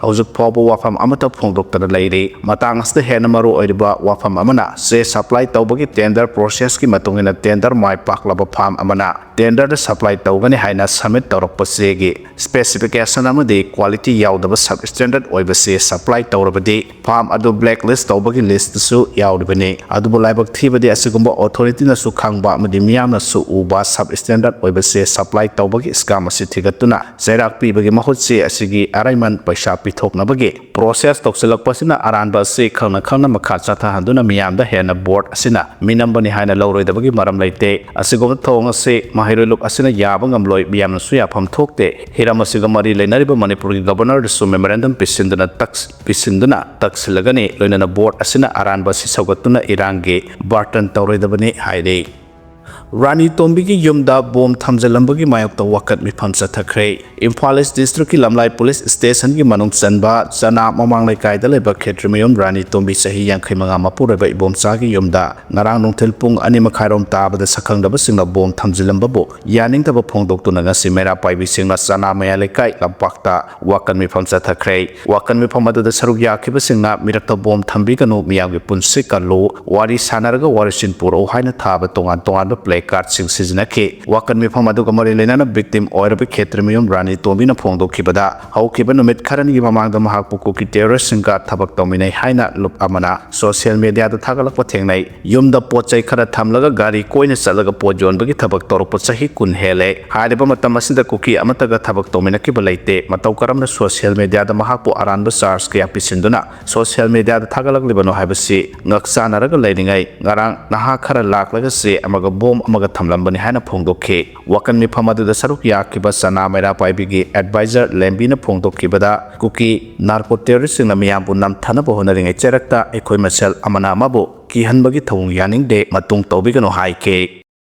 ꯍꯧꯖꯤꯛ ꯐꯥꯎꯕ ꯋꯥꯐꯝ ꯑꯃꯠꯇ ꯐꯣꯡꯗꯣꯛꯇꯅ ꯂꯩꯔꯤ꯫ ꯃꯇꯥꯡ ꯑꯁꯤꯗ ꯍꯦꯟꯅ ꯃꯔꯨ ꯑꯣꯏꯔꯤꯕ ꯋꯥꯐꯝ ꯑꯃꯅ, ꯆꯦ supply ꯇꯧꯕꯒꯤ tender processꯀꯤ ꯃꯇꯨꯡ ꯏꯟꯅ tender ꯃꯥꯏ ꯄꯥꯛꯂꯕ farm ꯑꯃꯅ tenderꯗ supply ꯇꯧꯒꯅꯤ ꯍꯥꯏꯅ submit ꯇꯧꯔꯛꯄ ꯆꯦꯒꯤ specification ꯑꯃꯗꯤ quality ꯌꯥꯎꯗꯕ substandard ꯑꯣꯏꯕ ꯆꯦ supply ꯇꯧꯔꯕꯗꯤ farm ꯑꯗꯨ blacklist ꯇꯧꯕꯒꯤ listꯇꯁꯨ ꯌꯥꯎꯔꯤꯕꯅꯤ꯫ ꯑꯗꯨꯕꯨ ꯂꯥꯏꯕꯛ ꯊꯤꯕꯗꯤ, ꯑꯁꯤꯒꯨꯝꯕ authorityꯅꯁꯨ ꯈꯪꯕ ꯑꯃꯗꯤ ꯃꯤꯌꯥꯝꯅꯁꯨ ꯎꯕ substandard ꯑꯣꯏꯕ ꯆꯦ supply ꯇꯧꯕꯒꯤ scam ꯑꯁꯤ ꯊꯤꯒꯠꯇꯨꯅ ꯆꯩꯔꯥꯛ ꯄꯤꯕꯒꯤ ꯃꯍꯨꯠ, ꯆꯦ ꯑꯁꯤꯒꯤ ꯑꯔꯩꯃꯟ ꯄꯩꯁꯥ ꯄꯤꯊꯣꯛꯅꯕꯒꯤ process ꯇꯧꯁꯤꯜꯂꯛꯄꯁꯤꯅ ꯑꯔꯥꯟꯕ ꯑꯁꯤ ꯈꯪꯅ ꯈꯪꯅ ꯃꯈꯥ ꯆꯠꯊꯍꯟꯗꯨꯅ ꯃꯤꯌꯥꯝꯗ ꯍꯦꯟꯅ board ꯑꯁꯤꯅ ꯃꯤꯅꯝꯕꯅꯤ ꯍꯥꯏꯅ ꯂꯧꯔꯣꯏꯗꯕꯒꯤ ꯃꯔꯝ ꯂꯩꯇꯦ꯫ ꯑꯁꯤꯒꯨꯝꯕ ꯊꯧꯑꯣꯡ ꯑꯁꯤ ꯃꯍꯩꯔꯣꯏ ꯂꯨꯞ ꯑꯁꯤꯅ ꯌꯥꯕ ꯉꯝꯂꯣꯏ, ꯃꯤꯌꯥꯝꯅꯁꯨ ꯌꯥꯐꯝ ꯊꯣꯛꯇꯦ꯫ ꯍꯤꯔꯝ ꯑꯁꯤꯒ ꯃꯔꯤ ꯂꯩꯅꯔꯤꯕ ꯃꯅꯤꯄꯨꯔꯒꯤ Governorꯗꯁꯨ memorandum ꯄꯤꯁꯤꯟꯗꯨꯅ ꯇꯛꯁ-, ꯄꯤꯁꯤꯟꯗꯨꯅ ꯇꯛꯁꯤꯜꯂꯒꯅꯤ꯫ ꯂꯣꯏꯅꯅ board ꯑꯁꯤꯅ ꯑꯔꯥꯟꯕ ꯑꯁꯤ ꯁꯧꯒꯠꯇꯨꯅ ꯏꯔꯥꯡꯒꯤ burden ꯇꯧꯔꯣꯏꯗꯕꯅꯤ ꯍꯥꯏꯔꯤ꯫ ꯔꯥꯅꯤ ꯇꯣꯝꯕꯤꯒꯤ ꯌꯨꯝꯗ bomb ꯊꯝꯖꯤꯜꯂꯝꯕꯒꯤ ꯃꯥꯌꯣꯛꯇ ꯋꯥꯀꯠ ꯃꯤꯐꯝ ꯆꯠꯊꯈ꯭ꯔꯦ꯫ ꯏꯝꯐꯥꯜ East Districtꯀꯤ ꯂꯝꯂꯥꯏ police stationꯒꯤ ꯃꯅꯨꯡ ꯆꯟꯕ ꯆꯅꯥ ꯃꯃꯥꯡ ꯂꯩꯀꯥꯏꯗ ꯂꯩꯕ ꯈꯦꯇ꯭ꯔꯤꯃꯌꯨꯝ ꯔꯥꯅꯤ ꯇꯣꯝꯕꯤ, ꯆꯍꯤ ꯌꯥꯡꯈꯩ ꯃꯉꯥ, ꯃꯄꯨꯔꯣꯏꯕ ꯏꯕꯣꯝꯆꯥꯒꯤ ꯌꯨꯝꯗ ꯉꯔꯥꯡ ꯅꯨꯡꯊꯤꯜ ꯄꯨꯡ ꯑꯅꯤ ꯃꯈꯥꯏꯔꯣꯝ ꯇꯥꯕꯗ ꯁꯛꯈꯪꯗꯕꯁꯤꯡꯅ bomb ꯊꯝꯖꯤꯜꯂꯝꯕꯕꯨ ꯌꯥꯅꯤꯡꯗꯕ ꯐꯣꯡꯗꯣꯛꯇꯨꯅ ꯉꯁꯤ ꯃꯩꯔꯥ ꯄꯥꯏꯕꯤꯁꯤꯡꯅ ꯆꯅꯥ ꯃꯌꯥꯏ ꯂꯩꯀꯥꯏ ꯂꯝꯄꯥꯛꯇ ꯋꯥꯀꯠ ꯃꯤꯐꯝ ꯆꯠꯊꯈ꯭ꯔꯦ꯫ ꯋꯥꯀꯠ ꯃꯤꯐꯝ ꯑꯗꯨꯗ ꯁꯔꯨꯛ ꯌꯥꯈꯤꯕꯁꯤꯡꯅ ꯃꯤꯔꯛꯇ bomb ꯊꯝꯕꯤꯒꯅꯨ, ꯃꯤꯌꯥꯝꯒꯤ ꯄꯨꯟꯁꯤ ꯀꯜꯂꯨ, ꯋꯥꯔꯤ ꯁꯥꯟꯅꯔꯒ ꯋꯥꯔꯤꯁꯤꯟ ꯄꯨꯔꯛꯎ ꯍꯥꯏꯅ ꯊꯥꯕ ꯇꯣꯉꯥꯟ ꯇꯣꯉꯥꯟꯕ ꯀꯥꯔꯗꯁꯤꯡ ꯁꯤꯖꯤꯟꯅꯈꯤ꯫ ꯋꯥꯀꯟ ꯃꯤꯐꯝ ꯑꯗꯨꯒ ꯃꯔꯤ ꯂꯩꯅꯅ victim ꯑꯣꯏꯔꯕ ꯈꯦꯇ꯭ꯔꯤꯃꯌꯨꯝ ꯔꯥꯅꯤ ꯇꯣꯝꯕꯤꯅ ꯐꯣꯡꯗꯣꯛꯈꯤꯕꯗ, ꯍꯧꯈꯤꯕ ꯅꯨꯃꯤꯠ ꯈꯔꯅꯤꯒꯤ ꯃꯃꯥꯡꯗ ꯃꯍꯥꯛꯄꯨ ꯀꯨꯀꯤ terroristꯁꯤꯡꯒ ꯊꯕꯛ ꯇꯧꯃꯤꯟꯅꯩ ꯍꯥꯏꯅ ꯂꯨꯞ ꯑꯃꯅ social mediaꯗ ꯊꯥꯒꯠꯂꯛꯄ ꯊꯦꯡꯅꯩ꯫ ꯌꯨꯝꯗ ꯄꯣꯠ ꯆꯩ ꯈꯔ ꯊꯝꯂꯒ ꯒꯥꯔꯤ ꯀꯣꯏꯅ ꯆꯠꯂꯒ ꯄꯣꯠ ꯌꯣꯟꯕꯒꯤ ꯊꯕꯛ ꯇꯧꯔꯛꯄ ꯆꯍꯤ ꯀꯨꯟ ꯍꯦꯜꯂꯦ꯫ ꯍꯥꯏꯔꯤꯕ ꯃꯇꯝ ꯑꯁꯤꯗ ꯀꯨꯀꯤ ꯑꯃꯠꯇꯒ ꯊꯕꯛ ꯇꯧꯃꯤꯟꯅꯈꯤꯕ ꯂꯩꯇꯦ꯫ ꯃꯇꯧ ꯀꯔꯝꯅ social mediaꯗ ꯃꯍꯥꯛꯄꯨ ꯑꯔꯥꯟꯕ charge ꯀꯌꯥ ꯄꯤꯁꯤꯟꯗꯨꯅ social mediaꯗ ꯊꯥꯒꯠꯂꯛꯂꯤꯕꯅꯣ ꯍꯥꯏꯕꯁꯤ ꯉꯛ ꯆꯥꯟꯅꯔꯒ ꯂꯩꯔꯤꯉꯩ, ꯉꯔꯥꯡ ꯅꯍꯥ ꯈꯔ ꯂꯥꯛꯂꯒ ꯆꯦ ꯑꯃꯒ ꯕꯣꯝ ꯑꯃꯒ ꯊꯝꯂꯝꯕꯅꯤ ꯍꯥꯏꯅ ꯐꯣꯡꯗꯣꯛꯈꯤ꯫ ꯋꯥꯀꯟ ꯃꯤꯐꯝ ꯑꯗꯨꯗ ꯁꯔꯨꯛ ꯌꯥꯈꯤꯕ ꯆꯅꯥ ꯃꯩꯔꯥ ꯄꯥꯏꯕꯤꯒꯤ advisor ꯂꯦꯝꯕꯤꯅ ꯐꯣꯡꯗꯣꯛꯈꯤꯕꯗ, ꯀꯨꯀꯤ narco terroristꯁꯤꯡꯅ ꯃꯤꯌꯥꯝꯕꯨ ꯅꯝꯊꯅꯕ ꯍꯣꯠꯅꯔꯤꯉꯩ ꯆꯩꯔꯛꯇ ꯑꯩꯈꯣꯏ ꯃꯁꯦꯜ ꯑꯃꯅ ꯑꯃꯕꯨ ꯀꯤꯍꯟꯕꯒꯤ ꯊꯧꯑꯣꯡ ꯌꯥꯅꯤꯡꯗꯦ, ꯃꯇꯨꯡ ꯇꯧꯕꯤꯒꯅꯨ ꯍꯥꯏꯈꯤ꯫